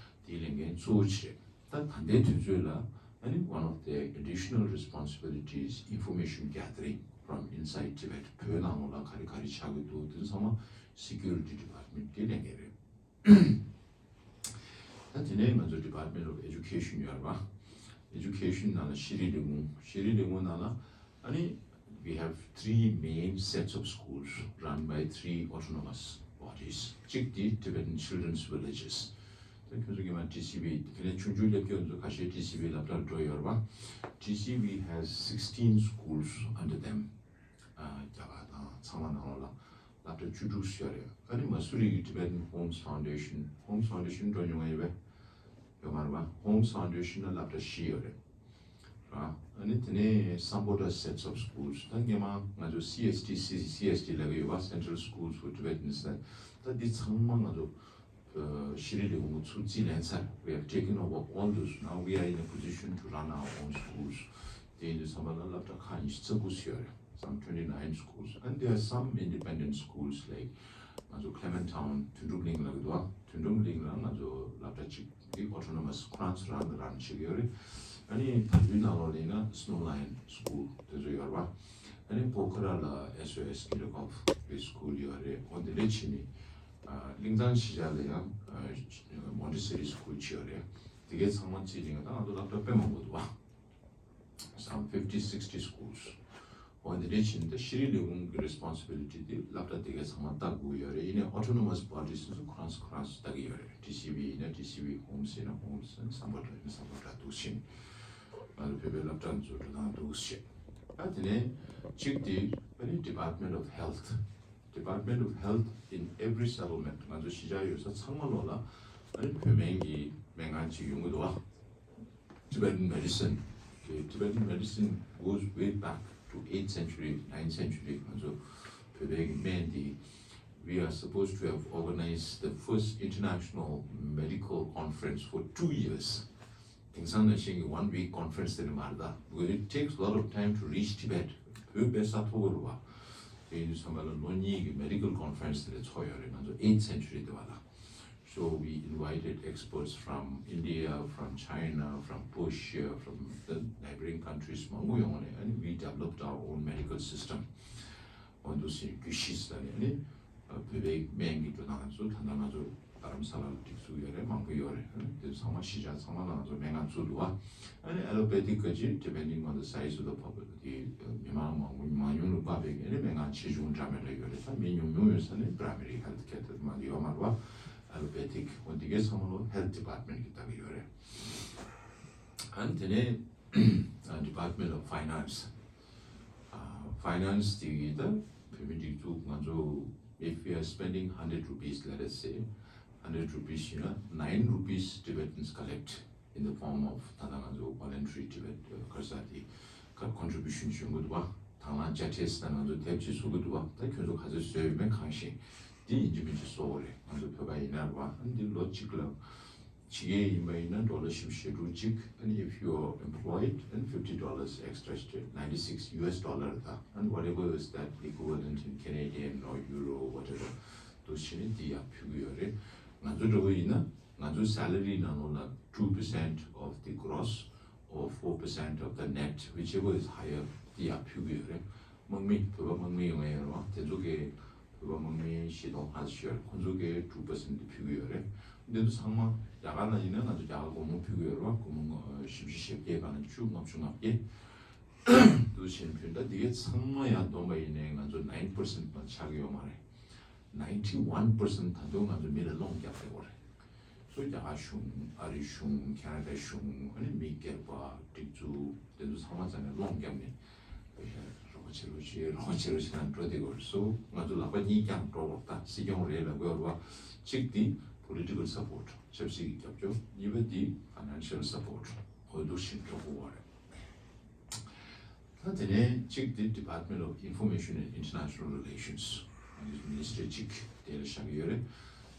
དེའི་ལས་འགན་གཙོ་བོ་ཅིག་རེད། ད་ད་ལྟའི་དུས་ཚོད་ལ་ཨ་ནི་one of the additional responsibilities information gathering from inside Tibet བོད་ནང་ལོགས་ལ་ག་རེ་ག་རེ་ཆགས་ཀྱི་འདུག་དེ་ཚང་མ་Security Department གི་ལས་འགན་རེད། ད་དེ་ནས་ང་ཚོ་Department of Education ཡོད་རེད་བ། Education ནང་ལ་ཤེས་རིག་ལས་ཁུངས། ཤེས་རིག་ལས་ཁུངས་ནང་ལ་ཨ་ནི་we have three main sets of schools run by three autonomous bodies. གཅིག་དེ་Tibetan Children's Villages ད་ཁྱོད་ཚོ་གི་མ་T C V དེ་ནས་ཆུང་ཆུང་སླེབས་ཀྱི་ཡོད་ཚོ་ཁ་ཤས་T C V སློབ་གྲྭར་འགྲོ་ཡོད་རེད་བ། T C V has sixteen schools under them. རྒྱ་གར་དང་ཚང་མ་ནང་ལོགས་ལ་སློབ་གྲྭ་བཅུ་དྲུག་ཡོད་རེད། ཨ་ནི་མ་སུ་རི་གི་Tibetan Homes Foundation, Homes Foundation འགྲོ་མྱོང་ཡོད་པས། ཡོད་མ་རེད་པ། Homes Foundation ལ་སློབ་གྲྭ་བཞི་ཡོད་རེད། ར། ཨ་ནི་དེ་ནས་Sambodha Sets of Schools ད་སྔོན་མ་ང་ཚོ་C S T, C S T ལབ་ཀྱི་ཡོད་པ། Central Schools for Tibetans ད་འདི་ཚང་མ་ང་ཚོ་ཤེས་རིག་ལས་ཁུངས་ཚུར་རྩིས་ལེན་ཚར། We have taken over all those. Now we are in a position to run our own schools. དེ་ཡིན་དུས་ཙམ་པ་ལ་སློབ་གྲྭ་ཁག་ཉི་ཤུ་རྩ་དགུ་ཡོད་རེད། Some twenty nine schools and there are some independent schools like ང་ཚོ་Clement Town དོན་གྲུབ་གླིང་ལ་འདུག་དོན་གྲུབ་གླིང་ལ་ང་ཚོ་སློབ་གྲྭ་གཅིག་གི་autonomous ཁོ་རང་ཚོ་རང་གི་run བྱེད་ཀྱི་ཡོད་རེད། ཨ་ནི་བལ་ཡུལ་ནང་ལོགས་ལ་ཡིན་ན་Snow Lion School དེ་ཚོ་ཡོད་རེད་བ། ཨ་ནི་པོ་ཁ་ར་ལ་ཨེས་ཨོ་ཨེས་གི་རེ་ཁོབ་གི་སི་ཀུལ་ཡོད་རེད། འོ་དེ་འདྲ་བྱས་ནས་ཨ་གླིང་ཚང་གཞིས་ཆགས་ལ་ཡང་མོན་ཊི་སེ་རི་སི་ཀུལ་བྱས་ཡོད་རེད། དེ་གའི་ཚང་མ་རྩིས་ནས་ད་ང་ཚོ་སློབ་གྲྭ་དཔེ་མང་པོ་འདུག་བ། Some fifty, sixty schools. འོ་དེ་འདྲ་བྱས་ནས་ད་ཤེས་རིག་ལས་ཁུངས་ཀྱི་རེ་སི་པོན་སི་བི་ལི་ཊི་དེ་སློབ་གྲྭ་དེ་གའི་ཚང་མ་ལྟ་དགོས་ཡོད་རེད། ཡིན་ནའི་ཨོ་ཊོ་ནོ་མ་སི་བྷོ་ཌི་སི་ཚོ་ཁོ་རང་ཚོ་ཁོ་རང་ཚོ་ལྟ་གི་ཡོད་རེད། ཌི་སི་བི་ཡིན་ན་ཌི་སི་བི། ཧོམ་སི་ཡིན་ན་ཧོམ་སི། བསམ་པ་འདྲ་ཡིན་ན་བསམ་པ་འདྲ་འདུག་བྱས་ནས། ང་ཚོ་བོད་པའི་སློབ་གྲྭ་ཚོ་འགྲོ་སྟངས་འདུག་བྱས། ད་དེ་ནས་གཅིག་དེ་ཨ་ནི་Department of Health. Department of Health in every settlement. ང་ཚོ་གཞིས་ཆགས་ཡོད་ས་ཚང་མ་ལོག་ལ་ཨ་ནི་བོད་སྨན་གྱི་སྨན་ཁང་ཅིག་ཡོང་གི་འདུག་བ། Tibetan medicine. Okay, Tibetan medicine goes way back to eighth century, ninth century. ང་ཚོ་བོད་པའི་སྨན་འདི། We are supposed to have organized the first international medical conference for two years. དེང་སང་ནང་བཞིན་གྱི་one week conference དེ་འདྲ་མ་རེད་ད། Because it takes a lot of time to reach Tibet. བོད་པའི་ས་མཐོ་པོ་རུ་བ། དེ་ཡིན་དུས་ཙམ་པ་ལ་ལོ་གཉིས་ཀྱི་medical conference དེ་འདྲ་ཚོགས་ཡོད་རེད། ང་ཚོ་eighth century དེ་བ་ལ། So we invited experts from India, from China, from Persia, from the neighboring countries མང་པོ་ཡོང་ནས། and we developed our own medical system. འོ་འདུག་སེ་རྒྱུད་བཞི་ཟེར་ནས་ནི་བོད་པའི་སྨན་གྱི་འགྲོ་སྟངས་ཚོ་ད་ལྟ་ང་ཚོ་རྡ་རམ་ས་ལ་ལ་སྒྲིག་འཛུགས་ཡོད་རེད། མང་པོ་ཡོད་རེད། དེ་ཚང་མ་གཞིས་ཆགས་ཚང་མ་ལ་ང་ཚོ་སྨན་ཁང་བཙུགས་འདུག་བ། ཨ་ནི་allopathic ག་ཅིག depending on the size of the population དེ་མི་མང་མང་པོ་མང་ཉུང་ལ་དཔག་པའི་ཨ་ནི་སྨན་ཁང་ཆེ་ཆུང་འདྲ་མི་འདྲ་ཡོད་རེད། ད་མི་ཉུང་ཉུང་ཡོད་ས་ནི་primary health care དེ་མ་ཡོད་མ་རེད་བ། allopathic འོ་འདི་གའི་ཚང་མ་ལོ་health department གི་ལྟ་གི་ཡོད་རེད། ཨ་ནི་དེ་ནས Department of Finance. Finance དེ་གི་ད་བོད་མི་སྒྲིག་འཛུགས་ང་ཚོ if we are spending hundred rupees, let us say, hundred rupees ཡིན་ན་nine rupees Tibetans collect in the form of ད་ལྟ་ང་ཚོ་voluntary Tibet ག་རེ་ཟེར་དེ་ཁ་contribution ཞུ་དགོས་འདུག་བ། དང་བླངས་ཅ་ཆས་དང་ང་ཚོ་དེབ་ཅིག་བཟོ་གི་འདུག་བ། ད་ཁྱོད་ཚོ་ག་ཚོད་བཟོས་ཡོད་མེད་གང་ཤེས། འདི་ཡིན་གཅིག་མིན་གཅིག་གསོག་གི་རེད། ང་ཚོ་བོད་པ་ཡིན་ན་རེད་བ། ཨ་ནི་འདི་ལོ་གཅིག་ལ་ཕྱི་རྒྱལ་ཡིན་པ་ཡིན་ན་ཌོ་ལར་བཞི་བཅུ་ཞེ་དྲུག་གཅིག and if you are employed, then fifty dollars extra, ninety six U S dollar དང་and whatever is that equivalent in Canadian or Euro, whatever, འདུག་བྱས་ནས་འདི་ཡར་ཕུལ་གི་ཡོད་རེད། ང་ཚོ་འདྲ་བོ་ཡིན་ན་ང་ཚོའི salary ནང་ལོགས་ལ two percent of the gross or four percent of the net, whichever is higher, འདི་ཡར་ཕུལ་གི་ཡོད་རེད། དམག་མི་བོད་པ་དམག་མི་ཡོང་ཡ་ཡོད་རེད་བ། དེ་ཚོ་གི་བོད་པ་དམག་མི་བཞི་སྟོང་ལྷག་ཙམ་ཡོད་རེད། ཁོང་ཚོ་གིས་two percent དེ་ཕུལ་གྱི་ཡོད་རེད། འདི་ཚོ་ཚང་མ་རྒྱ་གར་ནང་ཡིན་ན་ང་ཚོ་རྒྱ་གར་སྒོར་མོ་ཕུལ་གྱི་ཡོད་རེད་བ། སྒོར་མོ་བཞི་བཅུ་ཞེ་བརྒྱད་པ་ནས་བཅུ། ལྔ་བཅུ་ང་བརྒྱད་དུ་ཕྱིན་ཕུལ། ད་འདི་གའི་ཚང་མ་ཡང་བསྡོམས་པ་ཡིན་ནའི་ང་ཚོ་nine percent མ་ཆག་གི་ཡོད་མ་རེད། Ninety one percent ད་དུང་ང་ཚོ་མི་ལ་སློང་རྒྱག་བསྡད་ཡོད་རེད། སོ་རྒྱ་གར་གཞུང་། ཨ་རི་གཞུང་། ཁེ་ན་ཌ་གཞུང་། ཨ་ནི་མི་སྒེར་པ། སྒྲིག་འཛུགས་དེ་ཚོ་ཚང་མ་རྩ་ནས་སློང་བརྒྱབ་ནས་རོགས་པ་བྱེད་རོགས་བྱེད། རོགས་པ་བྱེད་རོགས་བྱེད་ན་འགྲོ་བསྡད་ཡོད་རེད། སོ་ང་ཚོ་ལག་པ་གཉིས་བརྐྱངས་འགྲོ་དགོས། ད་སྲིད་སྐྱོང་རེད་ལབ་དགོས་རེད་བ། གཅིག་དེ་political support ཆབ་སྲིད་ཀྱི་རྒྱབ་སྐྱོར། གཉིས་པ་དེ་financial support འོས་བསྡུ་བྱེད་འགྲོ་དགོས་པ་རེད། ད་དེ་ནས་གཅིག་དེ་Department of Information and International Relations ཨ་ནི་Ministry གཅིག་དེ་ལ་བཞག་གི་ཡོད་རེད།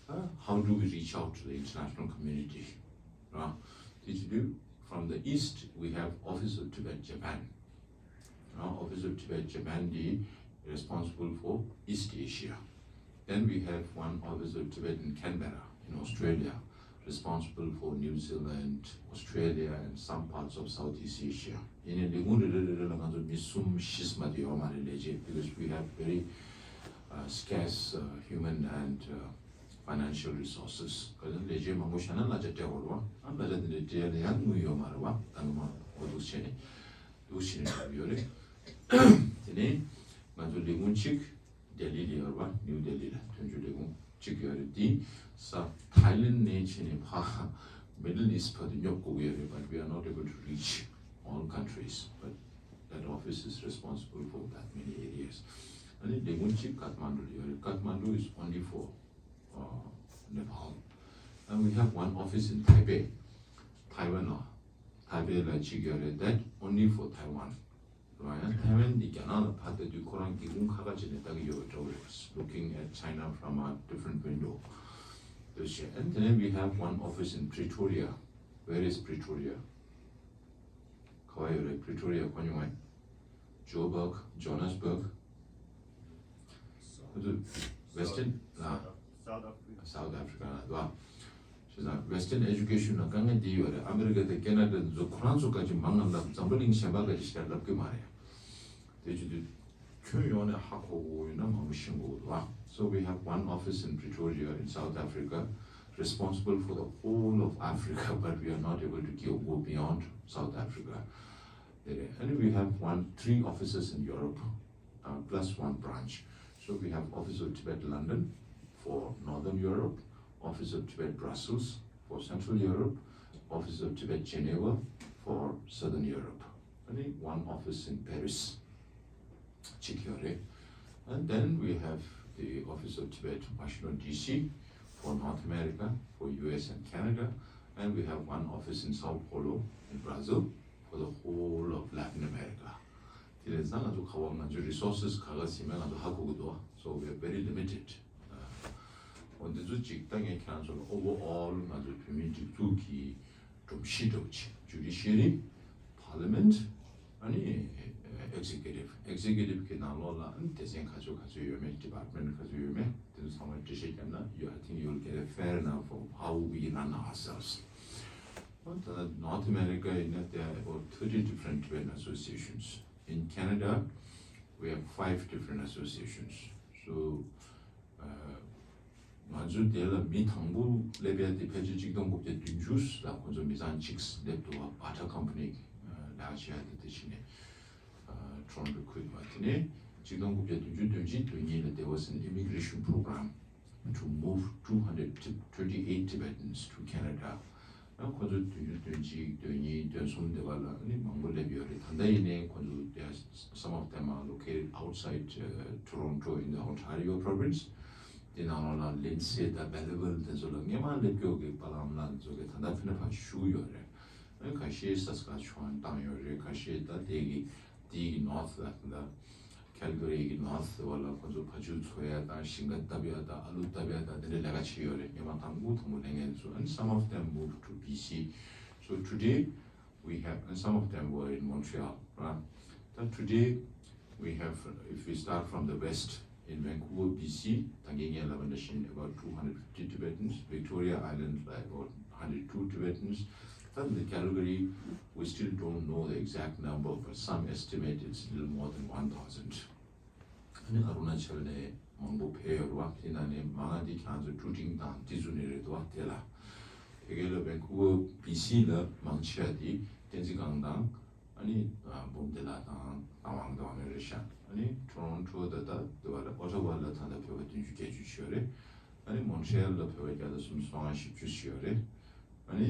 ད་how do we reach out to the international community? ར། དེ་བྱེད་དུས་from the east we have Office of Tibet Japan. ར། Office of Tibet Japan དེ་responsible for East Asia. Then we have one Office of Tibet in Canberra, in Australia, responsible for New Zealand, Australia, and some parts of Southeast Asia. ཡིན་ནའི་ལས་ཁུངས་རེ་རེ་རེ་རེ་ལ་ང་ཚོ་མི་གསུམ་བཞི་མ་གཏོགས་ཡོད་མ་རེད་ལས་བྱེད། Because we have very uh, scarce uh, human and uh, financial resources. ག་ཚོད་ལས་བྱེད་མང་པོ་བཞག་ན་གླ་ཆ་སྤྲད་དགོས་རེད་བ། ཨ་གླ་ཆ་དེ་འདྲ་སྤྲད་ཡ་ལ་ཡང་དངུལ་ཡོད་མ་རེད་བ། ད་ནི་མ་འོ་འདུག་བྱས་ནས་འདུག་བྱས་ནས་ཡོད་རེད། དེ་ནས་ང་ཚོ་ལས་ཁུངས་གཅིག་ལྡི་ལི་ལ་ཡོད་རེད་བ། ནིའུ་ལྡི་ལི་ལ་དོན་གཅོད་ལས་ཁུངས་གཅིག་ཡོད་རེད། དེ་ས་ཐའི་ལེན་ནས་ཕྱིན་ནས་ཕར་Middle East བར་དུ་སྙོབ་དགོས་ཀྱི་ཡོད་རེད། But we are not able to reach all countries. But that office is responsible for that many areas. ཨ་ནི་ལས་ཁུངས་གཅིག་ཀཏ་མན་ཌུ་ལ་ཡོད་རེད། Kathmandu is only for uh, Nepal. And we have one office in Taipei, Taiwan. ཨ། Taipei ལ་གཅིག་ཡོད་རེད། That only for Taiwan. རེད་བ། ཡང་ཐའེ་ཝན་འདི་རྒྱ་ནག་ལ་ཕར་ལྟ་དུས་ཁོ་རང་སྒེའུ་ཁུང་ཁ་ཁ་བྱས་ནས་ལྟ་གི་ཡོད་པ་འདྲ་བོ་རེད། Looking at China from a different window. འདུག་བྱས། And then we have one office in Pretoria. Where is Pretoria? ག་པར་ཡོད་རེད། Pretoria གོ་མྱོང་ངས། Joburg, Johannesburg. ཁོ་ཚོ་Western ལ། South Africa ལ་འདུག་བ། བྱས་ཙང་Western education ལ་དཀའ་ངལ་འདི་ཡོད་རེད། ཨ་མི་རི་ཀ་དང་ཁེ་ན་ཌ་འདི་ཚོ་ཁོ་རང་ཚོ་ག་ཅིག་མང་ང་ལབ། འཛམ་བུ་གླིང་གཞན་པ་ག་ཅིག་ཞེ་དྲག་ལབ་ཀྱི་མ་རེད། དེ་བྱེད་དུས་ ཁྱོན་ཡོངས་ནས་ཧ་གོ་དགོས་ཡོད་ན་མང་པོ་ཤེས་དགོས་འདུག་ཨ། So we have one office in Pretoria in South Africa, responsible for the whole of Africa, but we are not able to give, go beyond South Africa. And we have one, three offices in Europe, uh, plus one branch. So we have Office of Tibet London for Northern Europe, Office of Tibet Brussels for Central Europe, Office of Tibet Geneva for Southern Europe. And one office in Paris. གཅིག་ཡོད་རེད། And then we have the Office of Tibet Washington D C for North America, for U S and Canada, and we have one office in Sao Paulo in Brazil for the whole of Latin America. དེ་རེད་ཙང་ང་ཚོ་ག་བ་ང་ཚོའི་resources ག་ག་ཟིན་མེད་ང་ཚོ་ཧ་གོ་གི་འདུག So we are very limited. འོ་འདི་ཚོ་གཅིག་ད་ངས་ཁྱེད་རང་ཚོ་ལ་overall ང་ཚོའི་བོད་མིའི་སྒྲིག་འཛུགས་ཀྱི་སྒྲོམ་གཞི་འདྲ་བོ་ཅིག Judiciary, Parliament, ཨ་ནི་Executive, Executive གི་ནང་ལོགས་ལ་ཨ་ནི་སྡེ་ཚན་ག་ཚོད་ག་ཚོད་ཡོད་མེད། Department ག་ཚོད་ཡོད་མེད། དེ་ཚོ་ཚང་མ་འགྲེལ་བཤད་བརྒྱབ་ན you, I think you'll get a fair enough of how we run ourselves. ད་ལྟ་North America ཡིན་ན there are about thirty different Tibetan associations. In Canada, we have five different associations. So ང་ཚོའི་དེ་ལ་མི་དང་པོ་སླེབས་ཡ་དེ་ཕལ་ཆེར་གཅིག་སྟོང་དགུ་བརྒྱ་བདུན་ཅུ་ལ་ཁོ་ཚོ་མི་ཚང་གཅིག་སླེབས་འདུག་བ། Bata Company ལ་བྱས་ཏེ་དེ་ཕྱིན་ནས་Toronto ཁུལ་བ། དེ་ནས་གཅིག་སྟོང་དགུ་བརྒྱ་བདུན་ཅུ་དོན་གཅིག་དོན་གཉིས་ལ there was an immigration program to move two hundred twenty-eight Tibetans to Canada. ཁོ་ཚོ་དུས་རྒྱུན་དོན་གཅིག་དོན་གཉིས་དོན་གསུམ་དེ་བ་ལ་ནི་མང་པོ་སླེབས་ཡོད་རེད། ད་ལྟ་ཡིན་ནའི་ཁོ་ཚོ་they are, some of them are located outside Toronto in the Ontario province. དེ་ནང་ལོགས་ལ་Lindsay དང་Belleville དེ་ཚོ་ལ་སྔས་མ་སླེབས་མཁན་གྱི་པ་ལགས་ཨ་མ་ལགས་དེ་ཚོ་གི་ད་ལྟ་ཕི་ན་ཕ་བཞུགས་ཡོད་རེད། ཁ་ཤས་Saskatchewan བཏང་ཡོད་རེད། ཁ་ཤས་ད་དེ་གི་དེ་གི་north ལ་ད་Calgary གི་north དེ་བ་ལ་ཁོ་ཚོ་ཕ་ཆུ་འཚོ་ཡ་དང་ཞིང་ཁ་བཏབ་ཡ་དང་ཨ་ལུ་བཏབ་ཡ་དང་དེ་འདྲའི་ལས་ཀ་བྱེད་ཡོད་རེད། ཉི་མ་དང་པོ་དང་པོ་ལས་ངན་ཚོ། And some of them moved to B C. So today we have, and some of them were in Montreal, right? But today we have, if we start from the west, in Vancouver, B C, ད་གིན་ངས་ལབ་པ་ནང་བཞིན about two hundred fifty Tibetans, Victoria Island like about hundred two Tibetans. Then the Calgary, we still don't know the exact number, but some estimate it's little more than one thousand. ཨ་ནི་ཨ་རུ་ན་ཅལ་ནས་མང་པོ་ཕེབས་ཡོད་རེད་བ། དེ་ནང་ནས་མང་ང་དེ་ཁྱེད་ཚོ་ཀྲུ་ཀྲིང་དང་དེ་ཚོ་ནས་རེད་བ། དེ་ལ་ཕ་གི་ལ་Vancouver, B C ལ་མང་ཆེ་བ་དེ་བསྟན་འཛིན་སྒང་དང་ཨ་ནི་འབུམ་སྡེ་ལ་དང་རང་དབང་དང་ནས་རེད་ཤག་ཨ་ནི་Toronto ད་ལྟ་དེ་བ་ལ་Ottawa ལ་ད་ལྟ་བོད་པ་བདུན་ཅུ་བརྒྱད་ཅུ་ཅིག་ཡོད་རེད། ཨ་ནི་Montreal ལ་བོད་པ་བརྒྱ་དང་སུམ་ཅུ་སོ་ལྔ་བཞི་བཅུ་ཅིག་ཡོད་རེད། ཨ་ནི་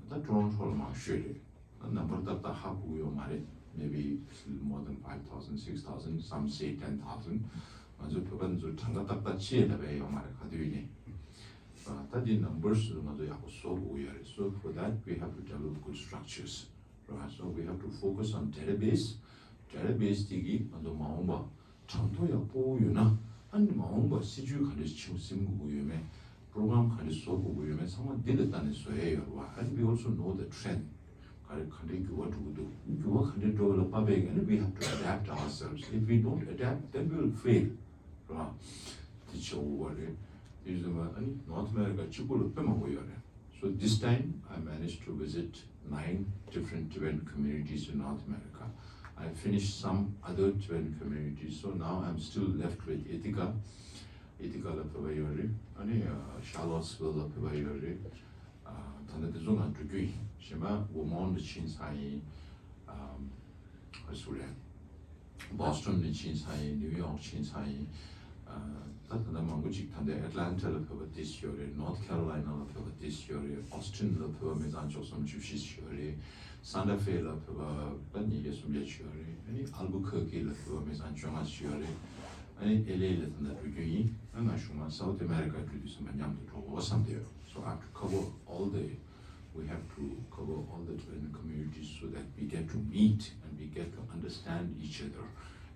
ད་Toronto ལ་མང་ཤོས་རེད། ད་ནམ་བར་ཏག་ཏག་ཧ་གོ་གི་ཡོད་མ་རེད། Maybe it's more than five thousand, six thousand, some say ten thousand. ང་ཚོ་བོད་པ་ཚོ་གྲངས་ཀ་ཏག་ཏག་ཅེས་ལབ་པ་ཡོད་མ་རེད། ག་དུས་ནས་ད་འདི་numbers ང་ཚོ་ཡག་པོ་བཟོ་དགོས་ཡོད་རེད། So for that we have to develop good structures, right? So we have to focus on database. Database དེ་གིས་ང་ཚོ་མ་འོངས་པ་གྲངས་ཐོ་ཡག་པོ་ཡོད་ན། ཨ་ནི་མ་འོངས་པར་སྲིད་ཇུས་ག་འདྲ་ཞིག་འཛིན་དགོས་ཀྱི་ཡོད་མེད། པོ་རོ་གྷ་རམ་ག་འདྲ་བཟོ་དགོས་ཀྱི་ཡོད་མེད་ཚང་མ་འདི་ལ་ལྟ་ནས་བཟོ་ཡས་ཡོད་རེད་བ། And we also know the trend. ག་རེ་ག་འདྲའི་འགྱུར་བ་འགྲོ་གི་འདུག་འགྱུར་བ་ག་འདྲའི་འགྲོ་བ་ལ་དཔག་པའི་ཨ་ནི་we have to adapt ourselves. If we don't adapt, then we will fail. རེད་བ། དེ་ཆེ་བོ་བ་རེད། དེ་བཟོ་བ་ཨ་ནི་North America གཅིག་པུ་ལ་དཔེ་མང་པོ་ཡོད་རེད། So this time I managed to visit nine different Tibetan communities in North America. I finished some other Tibetan communities, so now I'm still left with Ithaca. Ithaca ལ་བོད་པ་ཡོད་རེད། ཨ་ནི་Charlottesville ལ་བོད་པ་ཡོད་རེད། ད་ལྟ་དེ་ཚོ་ང་འགྲོ་རྒྱུ་ཡིན། གཞན་པ་Vermont ལ་ཕྱིན་ཚར་ཡིན། ཨ་ཨ་སུ་རེད། Boston ནས་ཕྱིན་ཚར་ཡིན། New York ཕྱིན་ཚར་ཡིན། ཨ་ད་ད་ལྟ་མང་པོ་ཅིག་ད་ལྟ་Atlanta ལ་བོད་པ་ཏོག་ཙམ་ཡོད་རེད། North Carolina ལ་བོད་པ་ཏོག་ཙམ་ཡོད་རེད། Austin ལ་བོད་པ་མི་ཚང་བཅུ་གསུམ་བཅུ་བཞི་ཡོད་རེད། Santa Fe ལ་བོད་པ་ད་ཉིས་བརྒྱ་སུམ་བརྒྱ་ཅིག་ཡོད་རེད། ཨ་ནི་Albuquerque ལ་བོད་པ་མི་ཚང་བཅོ་ལྔ་ཅིག་ཡོད་རེད། ཨ་ནི་L A ལ་ད་ལྟ་འགྲོ་རྒྱུ་ཡིན། ཨ་ང་གཞུག་མ་South America འགྲོ་དུས་ཙམ་པ་མཉམ་དུ་འགྲོ་དགོས་བསམ་བསྡད་ཡོད། So I have to cover all the We have to cover all the Tibetan communities so that we get to meet and we get to understand each other.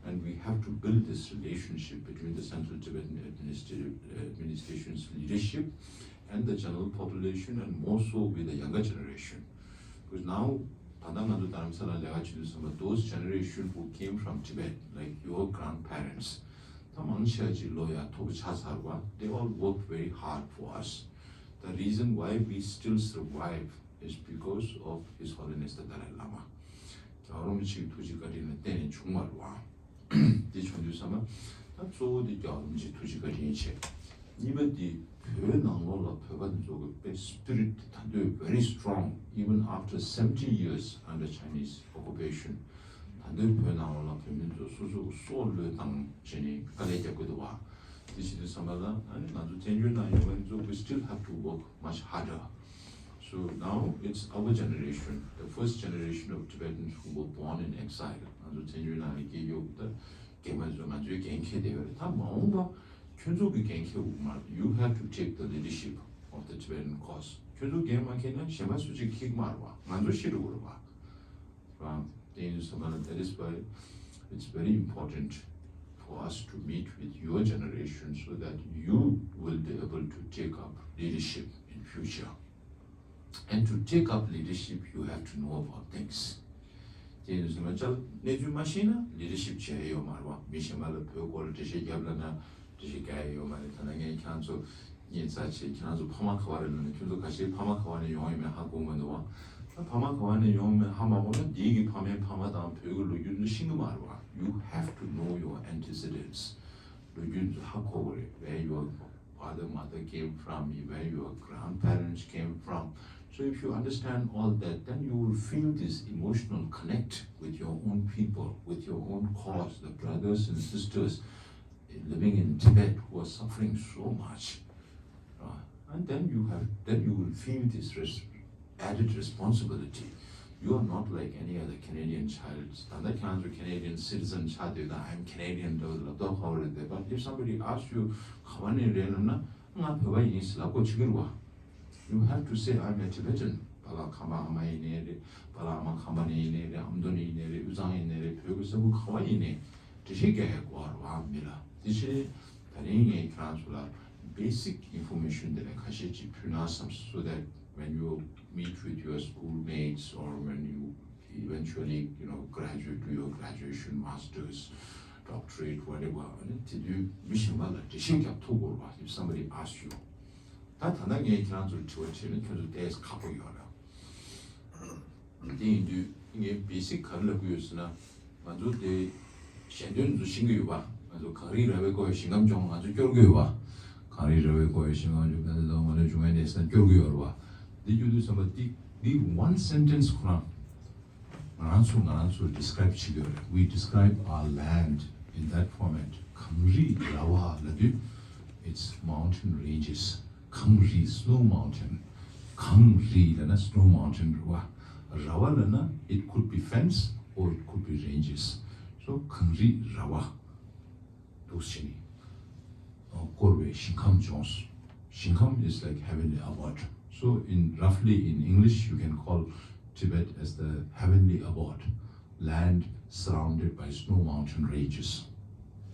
And we have to build this relationship between the Central Tibetan Administrative, Administration's leadership and the general population, and more so with the younger generation. Because now, ད་ལྟ་ང་ཚོ་རྡ་རམ་ས་ལ་ལས་ཀ་བྱེད་དུས་ཙམ་པ། Those generation who came from Tibet, like your grandparents, ད་མང་ཆེ་ཅིག་ལོ་ཡར་མཐོ་པོ་ཆགས་ཚར་བ། They all worked very hard for us. The reason why we still survive is because of His Holiness the Dalai Lama. རྒྱལ་བ་རིན་པོ་ཆེའི་ཐུགས་རྗེ་བཀའ་དྲིན་ལ་བརྟེན་ནས་བྱུང་བ་རེད་བ། དེ་བྱུང་དུས་ཙམ་པ་ད་གཙོ་བོ་དེ་རྒྱལ་བ་རིན་པོ་ཆེ་ཐུགས་རྗེ་བཀའ་དྲིན་ཆེ། གཉིས་པ་དེ་བོད་ནང་ལོགས་ལ་བོད་པ་འདི་ཚོ་གི་དཔེ་spirit ད་དུང་very strong even after seventy years under Chinese occupation. ད་དུང་བོད་ནང་ལོགས་ལ་བོད་མི་ཚོ་སོ་སོ་གི་སྲོག་བློས་བཏང་བྱས་ནས་དཀའ་ལས་རྒྱག་གི་འདུག་བ། དེ་བྱེད་དུས་ཙམ་པ་ལ་ཨ་ནི་ང་ཚོ་བཙན་བྱོལ་ནང་ཡོད་པ་འདི་ཚོ we still have to work much harder. So now it's our generation, the first generation of Tibetans who were born in exile. ང་ཚོ་བཙན་བྱོལ་ནང་ལ་སྐྱེས་ཡོད་ད། རྒན་མ་ཚོ་ང་ཚོའི་འགན་འཁྱེར་བསྡད་ཡོད་རེད། ད་མ་འོངས་པ་ཁྱོད་ཚོ་གི་འགན་འཁྱེར་དགོས་མ་རེད། You have to take the leadership of the Tibetan cause. ཁྱོད་ཚོ་འགན་མ་འཁྱེར་ན་གཞན་པ་སུ་གཅིག་འཁྱེར་གི་མ་རེད་བ། ང་ཚོ་ཤི་འགྲོ་གི་རེད་བ། རང་དེ་ཡིན་དུས་ཙམ་པ་ལ that is why it's very important for us to meet with your generation so that you will be able to take up leadership in future. And to take up leadership, you have to know about things. དེ་ཡིན་དུས་ཙམ་པ་ལ་གནས་ཚུལ་མ་ཤེས་ན་leadership་བྱེད་ཡ་ཡོད་མ་རེད་བ། མི་གཞན་པ་ལ་བོད་སྐོར་ལ་འགྲེལ་བཤད་རྒྱབ་ལབ་ན་འགྲེལ་བཤད་རྒྱག་ཡ་ཡོད་མ་རེད། ད་ལྟ་ངས་ཁྱེད་རང་ཚོ་སྙན་ཚ་བྱས། ཁྱེད་རང་ཚོ་ཕ་མ་ག་བ་རེད་ལབ་ན་ཁྱོད་ཚོ་ཁ་ཤས་ཕ་མ་ག་བ་ནས་ཡོང་ཡོད་མེད་ཧ་གོ་མི་འདུག་བ། ད་ཕ་མ་ག་བ་ནས་ཡོང་མེད་ཧ་མ་གོ་ན་འདི་གི་ཕ་མའི་ཕ་མ་དང་བོད་ཀྱི་ལོ་རྒྱུས་འདི་ཤེས་ཀྱི་མ་རེད་བ། You have to know your antecedents. ལོ་རྒྱུས་འདི་ཧ་གོ་དགོས་རེད། Where your father, mother came from, where your grandparents came from. So if you understand all that, then you will feel this emotional connect with your own people, with your own cause, the brothers and sisters living in Tibet who are suffering so much. Uh, and then you have, then you will feel this res- added responsibility. You are not like any other Canadian child. ད་ལྟ་ཁྱེད་རང་ཚོ་Canadian citizen་ཆགས་དུས་ད་I'm Canadian་འདྲ་བོ་ལབ་མདོག་ཁ་པོ་རེད་དེ། But if somebody asks you ག་བ་ནས་རེད་ལབ་ན་ང་བོད་པ་ཡིན་ཟེར་ལབ་དགོས་བྱེད་ཀྱི་རེད་བ། You have to say I'm a Tibetan. པཱ་ལགས་ཁམས་པ་ཨ་མ་ཡིན་ནའི་རེད། པཱ་ལགས་ཨ་མ་ཁམས་པ་ནས་ཡིན་ནའི་རེད། ཨ་མདོ་ནས་ཡིན་ནའི་རེད། དབུས་གཙང་ཡིན་ནའི་རེད། བོད་ཀྱི་ས་ཁུལ་ག་བ་ཡིན་ནའི་འགྲེལ་བཤད་རྒྱག་ཡ་དགོས་རེད་བ་མི་ལ། དེ་བྱས་ད་རིང་ངས་ཁྱེད་རང་ཚོ་ལ་basic information་དེ་ལས་ཁ་ཤས་ཅིག་ཕུལ་ན་བསམ། So that when you meet with your schoolmates or when you eventually, you know, graduate, do your graduation, masters, doctorate, whatever, དེ་དུས་མི་གཞན་པ་ལ་འགྲེལ་བཤད་རྒྱབ་ཐུབ་དགོས་རེད་བ། If somebody asks you. ད་ད་ལྟ་ངས་ཁྱེད་རང་ཚོར་དྲི་བ་དྲིས་ན་ཁྱོད་ཚོ་ཏོག་ཙམ་ཁག་པོ་ཡོད་རེད། དེ་ཡིན་དུས་ངས་basic་ག་རེ་ལབ་ཀྱི་ཡོད་ཟེར་ན། ང་ཚོ་དེ་ཞལ་འདོན་ཚོ་ཤེས་ཀྱི་ཡོད་པ། ང་ཚོ་གངས་རི་ར་བས་བསྐོར་བའི་ཞིང་ཁམས་ལྗོངས་ང་ཚོ་སྐྱོར་གྱི་ཡོད་པ། གངས་རི་ར་བས་བསྐོར་བའི་ཞིང་ཁམས་ལྗོངས་ང་ཚོ་འབྱུང་བའི་གནས་སུ་སྐྱོར་གྱི་ཡོད་རེད་བ། འདི་བསྐྱོར་དུས་ཙམ་པ་འདི་འདི་one sentence ཁོ་རང་ང་རང་ཚོ་ང་རང་ཚོ་describe བྱེད་ཀྱི་ཡོད་རེད། We describe our land in that format. གངས་རི་ར་བ་ལབ་དུས་it's mountain ranges. གངས་རི་snow mountain. གངས་རི་ལབ་ན་snow mountain་རེད་བ། ར་བ་ལབ་ན་it could be fence or it could be ranges. So གངས་རི་ར་བ། འདུག་སེ་བྱས་ནས་བསྐོར་བའི་ཞིང་ཁམས་ལྗོངས། ཞིང་ཁམས is like heavenly abode. So in roughly in English you can call Tibet as the heavenly abode, land surrounded by snow mountain ranges.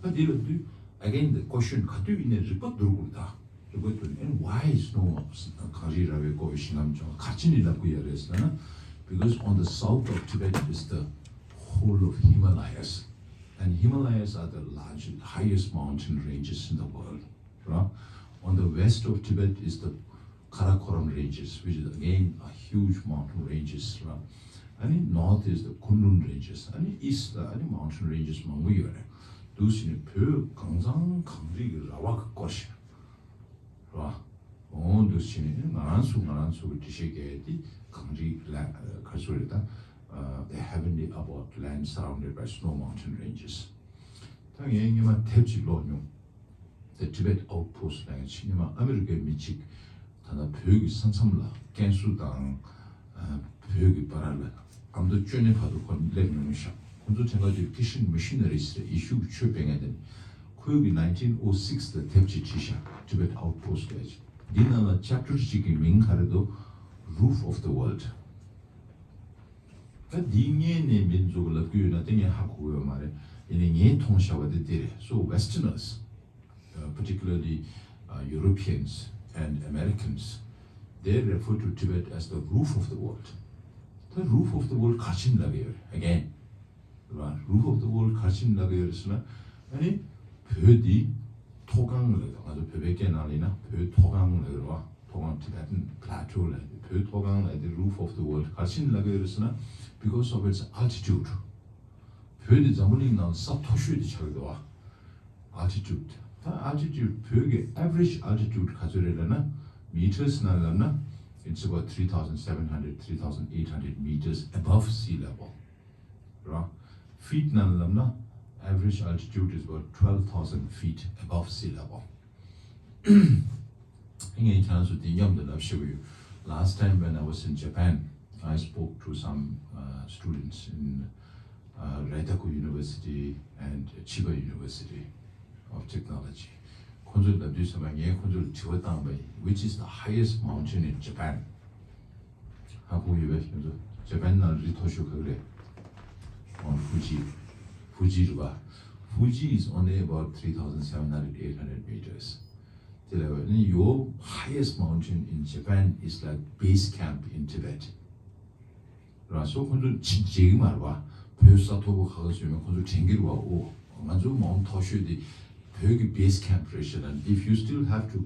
ད་འདི་ལབ་དུས་again the question ག་དུས་ཡིན་ནའི་རིག་པ་བསྡུར་དགོས་ད། རིག་པ་བསྡུར་ནས་And why snow mountains? གངས་རི་ར་བས་བསྐོར་བའི་ཞིང་ཁམས་ལྗོངས་ག་རེ་བྱས་ནས་ལབ་ཀྱི་ཡོད་རེད་ཟེར་ན། Because on the south of Tibet is the whole of Himalayas. And Himalayas are the largest, highest mountain ranges in the world. Right? On the west of Tibet is the Karakoram ranges, which is again a huge mountain ranges. Right? And in north is the Kunlun ranges. And in east, uh, and in mountain ranges མང་པོ་ཡོད་རེད། འདུག་སེ་བྱས་ནས་བོད་གངས་གཙང་གངས་རི་གི་ར་བ་གིས་བསྐོར་བཞག་རེད་བ། འོ་འདུག་སེ་བྱས་ནས་ང་རང་ཚོ་ང་རང་ཚོ་གི་འགྲེལ་བཤད་རྒྱག་ཡ་དེ་གངས་རི་ལ་ག་ཚོད་རེད་ད། The heavenly abode, land surrounded by snow mountain ranges. ད་ངས་སྔོན་མ་དེབ་ཅིག་ཀློག་མྱོང་། The Tibet Outpost ལབ་ཡ་ཅིག་སྔོན་མ་ཨ་མི་རི་ཀའི་མི་གཅིག་ད་ལྟ་བོད་ཀྱི་ས་མཚམས་ལ་ཀན་སུའུ་དང་བོད་ཀྱི་བར་ལ་ཨ་མདོ་ཅོ་ནེ་བར་དུ་ཁོ་སླེབས་མྱོང་ཤག་ཁོ་ཚོ་དེ་སྔ་དུས་Christian missionaries ལ་ཡེ་ཤུ་གི་ཆོས་སྤེལ་མཁན་དེ་ཁོའི་གི་nineteen oh six ལ་དེབ་ཅིག་བྲིས་ཤག Tibet Outpost ལབ་ཡ་ཅིག་འདི་ནང་ལ་chapter གཅིག་གི་མིང་ག་རེ་འདུག Roof of the World། ད་འདི་སྔོན་ནས་མི་ཚོ་གིས་ལབ་ཀྱི་ཡོད་ན་དེ་ངས་ཧ་གོ་གི་ཡོད་མ་རེད། ཡིན་ནའི་ངས་མཐོང་བཞག་པ་དེ་འདི་རེད། So Westerners, uh, particularly, uh, Europeans and Americans, they refer to Tibet as the roof of the world. ད་roof of the world ག་རེ་བྱས་ནས་ལབ་ཀྱི་ཡོད་རེད། Again, རེད་བ། Roof of the world ག་རེ་བྱས་ནས་ལབ་ཀྱི་ཡོད་རེད་ཟེར་ན། ཨ་ནི་བོད་འདི་མཐོ་སྒང་ལབ་ཡོད། ང་ཚོ་བོད་པའི་སྐད་ནང་ལ་ཡིན་ན་བོད་མཐོ་སྒང་ལབ་ཡོད་རེད་བ། མཐོ་སྒང་Tibetan plateau ལབ་ཡོད། བོད་མཐོ་སྒང་ལབ་ཡོད་དེ་roof of the world ག་རེ་བྱས་ནས་ལབ་ཀྱི་ཡོད་རེད་ཟེར་ན། Because of its altitude. བོད་དེ་འཛམ་བུ་གླིང་ནང་ས་མཐོ་ཤོས་དེ་ཆགས་ཀྱི་འདུག་བ། Altitude. ད་altitude བོད་ཀྱི་average altitude ག་ཚོད་རེད་ལབ་ན། Meters ནང་ལབ་ན། It's about three thousand seven hundred, three thousand eight hundred meters above sea level. ར། Feet ནང་ལབ་ན། Average altitude is about twelve thousand feet above sea level. ངས་ཁྱེད་རང་ཚོ་འདི་མཉམ་དུ་ལབ་ཤེས་ཀྱི་ཡོད། Last time when I was in Japan, I spoke to some uh, students in uh, Reitaku University and Chiba University of Technology. ཁོང་ཚོས་ལབ་དུས་ཙམ་པ་ངས་ཁོང་ཚོར་དྲི་བ་བཏང་བ་ཡིན། Which is the highest mountain in Japan? ཧ་གོ་ཡོད་པས་ཁྱོད་ཚོ། ཇ་པན་ནང་རི་མཐོ་ཤོས་ག་གི་རེད། Mount Fuji. Fuji རེད་པ། Fuji is only about three thousand seven hundred, eight hundred meters. དེ་ལས་བས་ནི། Your highest mountain in Japan is like base camp in Tibet. ར། སོ་ཁོང་ཚོ་ཕྱི་རྒྱལ་གྱི་མ་རེད་པ། བོད་ས་མཐོ་པོ་ཁ་ཁ་བཟོས་མེད། ཁོང་ཚོ་དྲན་གྱི་རེད་པ། ཨོ། ང་ཚོ་མའུན་མཐོ་ཤོས་དེ་བོད་ཀྱི་base camp རེད་ཤག་ལབ། If you still have to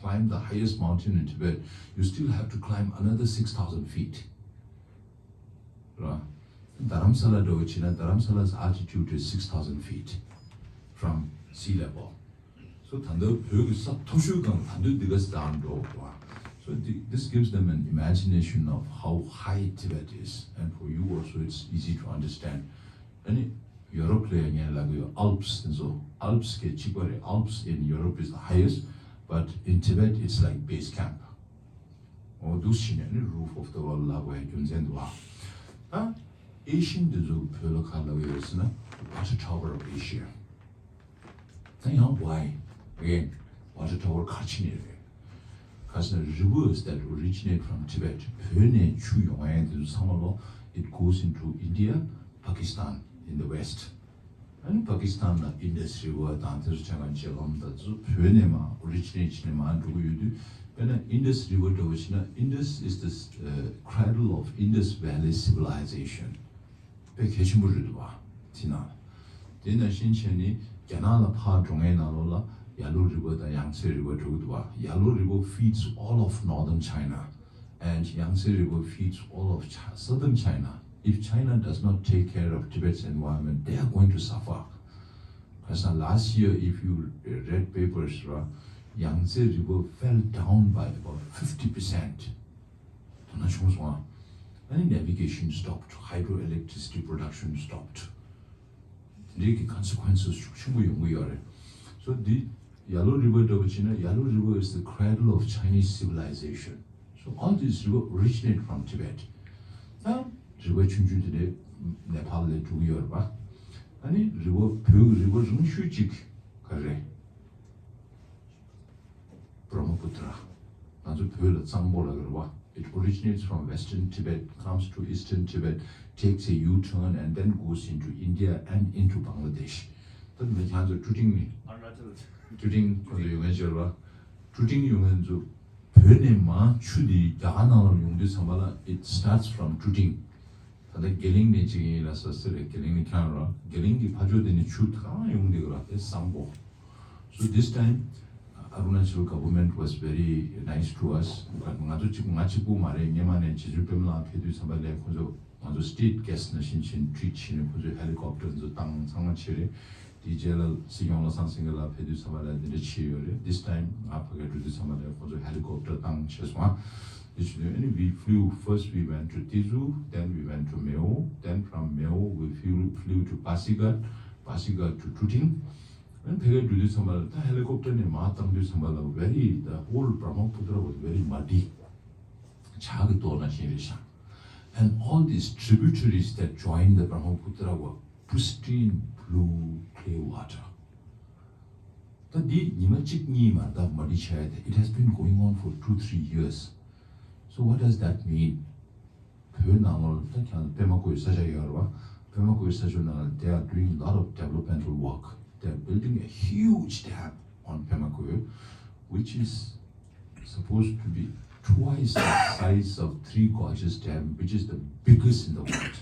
climb the highest mountain in Tibet, you still have to climb another six thousand feet. ར། རྡ་རམ་ས་ལ་འདྲ་བོ་བྱས་ན། Dharamsala's altitude is six thousand feet from sea level. So ད་ལྟ་བོད་ཀྱི་ས་མཐོ་ཤོས་སྒང་ད་དུང་འདི་ག་ཙམ་འགྲོ་བ། So thi- this gives them an imagination of how high Tibet is, and for you also it's easy to understand. ཨ་ནི་ཡོ་རོབ་ལ་ཡང་ངས་ལབ་ཀྱི་ཡོད། Alps དེ་ཚོ། Alps གི་གཅིག་པ་རེད། Alps in Europe is the highest, but in Tibet it's like base camp. འོ་འདུག་བྱས་ནས་ནི་Roof of the World ལབ་པའི་རྒྱུ་མཚན་འདུག་བ། ད་Asian དེ་ཚོ་བོད་ལ་ག་ལབ་ཀྱི་ཡོད་ཟེར་ན། Water Tower of Asia. ད་ཡང་why? Again, Water Tower ག་རེ་བྱས་ནས་རེད། ག་ཟེར་ན། Rivers that originate from Tibet བོད་ནས་ཆུ་ཡོང་ཡས་དེ་ཚོ་ཚང་མ་ལོ། It goes into India, Pakistan in the west. ཨ་ནི་པ་ཀི་སི་ཐན་ལ་Indus River དང་དེ་ཚོ་བྱས་ན་ཇེ་ལམ་དང་དེ་ཚོ་བོད་ནས་མར་originate བྱས་ནས་མར་འགྲོ་གི་ཡོད་དུས། དཔེར་ན་Indus River འདྲ་བོ་བྱས་ན། Indus is the uh, cradle of Indus Valley civilization. དཔེ་གལ་ཆེན་པོ་རེད་འདུག་བ། དེ་ནང་དེ་ནང་བཞིན་བྱས་ནས་རྒྱ་ནག་ལ་ཕར་འགྲོ་མཁན་ནང་ལོགས་ལ་Yalu River དང་Yangtze River འགྲོ་གི་འདུག་བ། Yalu River feeds all of northern China, and Yangtze River feeds all of Chi- southern China. If China does not take care of Tibet's environment, they are going to suffer. ག་ཟེར་ན། Last year, if you read papers, ར། Yangtze River fell down by about fifty percent. དོ་སྣང་བྱུང་སོང་ཨ། ཨ་ནི་navigation stopped, hydroelectricity production stopped. དེ་འདྲའི་གི་consequences ཤུགས་ཆེན་པོ་ཡོང་གི་ཡོད་རེད། So འདི་Yalu River འདྲ་བོ་བྱས་ན། Yalu River is the cradle of Chinese civilization. So all these river originate from Tibet. ད་རི་བ་ཆུང་ཆུང་དེ་འདྲའི་ནེ་པཱལ་ལ་འགྲོ་གི་ཡོད་རེད་པ། ཨ་ནི་རི་བ། བོད་ཀྱི་རི་བ་རིང་ཤོས་གཅིག་ག་རེ་རེད། Brahmaputra. ང་ཚོ་བོད་ལ་གཙང་པོ་ལབ་ཀྱི་རེད་པ། It originates from western Tibet, comes to eastern Tibet, takes a U-turn and then goes into India and into Bangladesh. ད་ནི་ཁྱེད་ཚོ་ཀྲུ་ཀྲིང་ནི། ཀྲུ་ཀྲིང་ཁོ་ཚོ་ཡོང་མཁན་ཅིག་རེད་པ། ཀྲུ་ཀྲིང་ཡོང་མཁན་ཚོ། བོད་ནས་མར་ཆུ་དེ་རྒྱ་གར་ནང་ལ་ཡོང་དུས་ཙམ་པ་ལ། It starts from ཀྲུ་ཀྲིང་། ད་ལྟ་རྒྱ་གླིང་ནས་ཅིག་ཡིན་ལ་ས་སི་རེད། རྒྱ་གླིང་ནས་འཁྱམས་ར། རྒྱ་གླིང་གི་ཕ་ཕྱོགས་དེ་ནས་ཆུ་གང་ཡོང་དེ་ར། དེ་བཟང་པོ། So this time, Arunachal government was very nice to us. ང་ཚོ་གཅིག་ང་གཅིག་པུ་མ་རེད། སྔོན་མ་ནས་རྗེ་བཙུན་པད་མ་ལགས་ཕེབས་དུས་ཙམ་པ་ལ་ཁོ་ཚོ་ང་ཚོ་state guest ནང་བཞིན་བྱས་ནས་treat བྱས་ནས། ཁོ་ཚོས་helicopter འཛུགས་བཏང་ཚང་མ་བྱས་རེད། དེའི་རྗེས་ལ་སྲིད་སྐྱོང་བློ་བཟང་སེང་གེ་ལགས་ཕེབས་དུས་ཙམ་པ་ལ་འདི་འདྲ་བྱས་ཡོད་རེད། This time ང་ཕ་གིར་འགྲོ་དུས་ཙམ་པ་ལ་ཁོ་ཚོ་helicopter བཏང་བྱས་སོང་ཨ། This time, and we flew, first we went to Tezu, then we went to Meo, then from Meo we flew, flew to Pasighat, Pasighat to Tuting. And ཕ་གིར་འགྲོ་དུས་ཙམ་པ་ལ་ད་helicopter ནས་མར་བཏང་དུས་ཙམ་པ་ལ་very, the whole Brahmaputra was very muddy. ཇ་གི་མདོག་ནང་བཞིན་རེད་ཤག And all these tributaries that join the Brahmaputra were pristine blue clear water. ད་འདི་ཉི་མ་གཅིག་གཉིས་མ་རེད། ད་མ་འདི་ཆགས་ཡ་དེ། It has been going on for two, three years. So what does that mean? བོད་ནང་ལོགས་ད་ཁྱེད་པད་མ་བརྐོས་ས་ཆ་ཡོད་རེད་པ། པད་མ་བརྐོས་ས་ཆ་ནང་ལ། They are doing a lot of developmental work. They are building a huge dam on Pema Koya, which is supposed to be twice the size of Three Gorges Dam, which is the biggest in the world.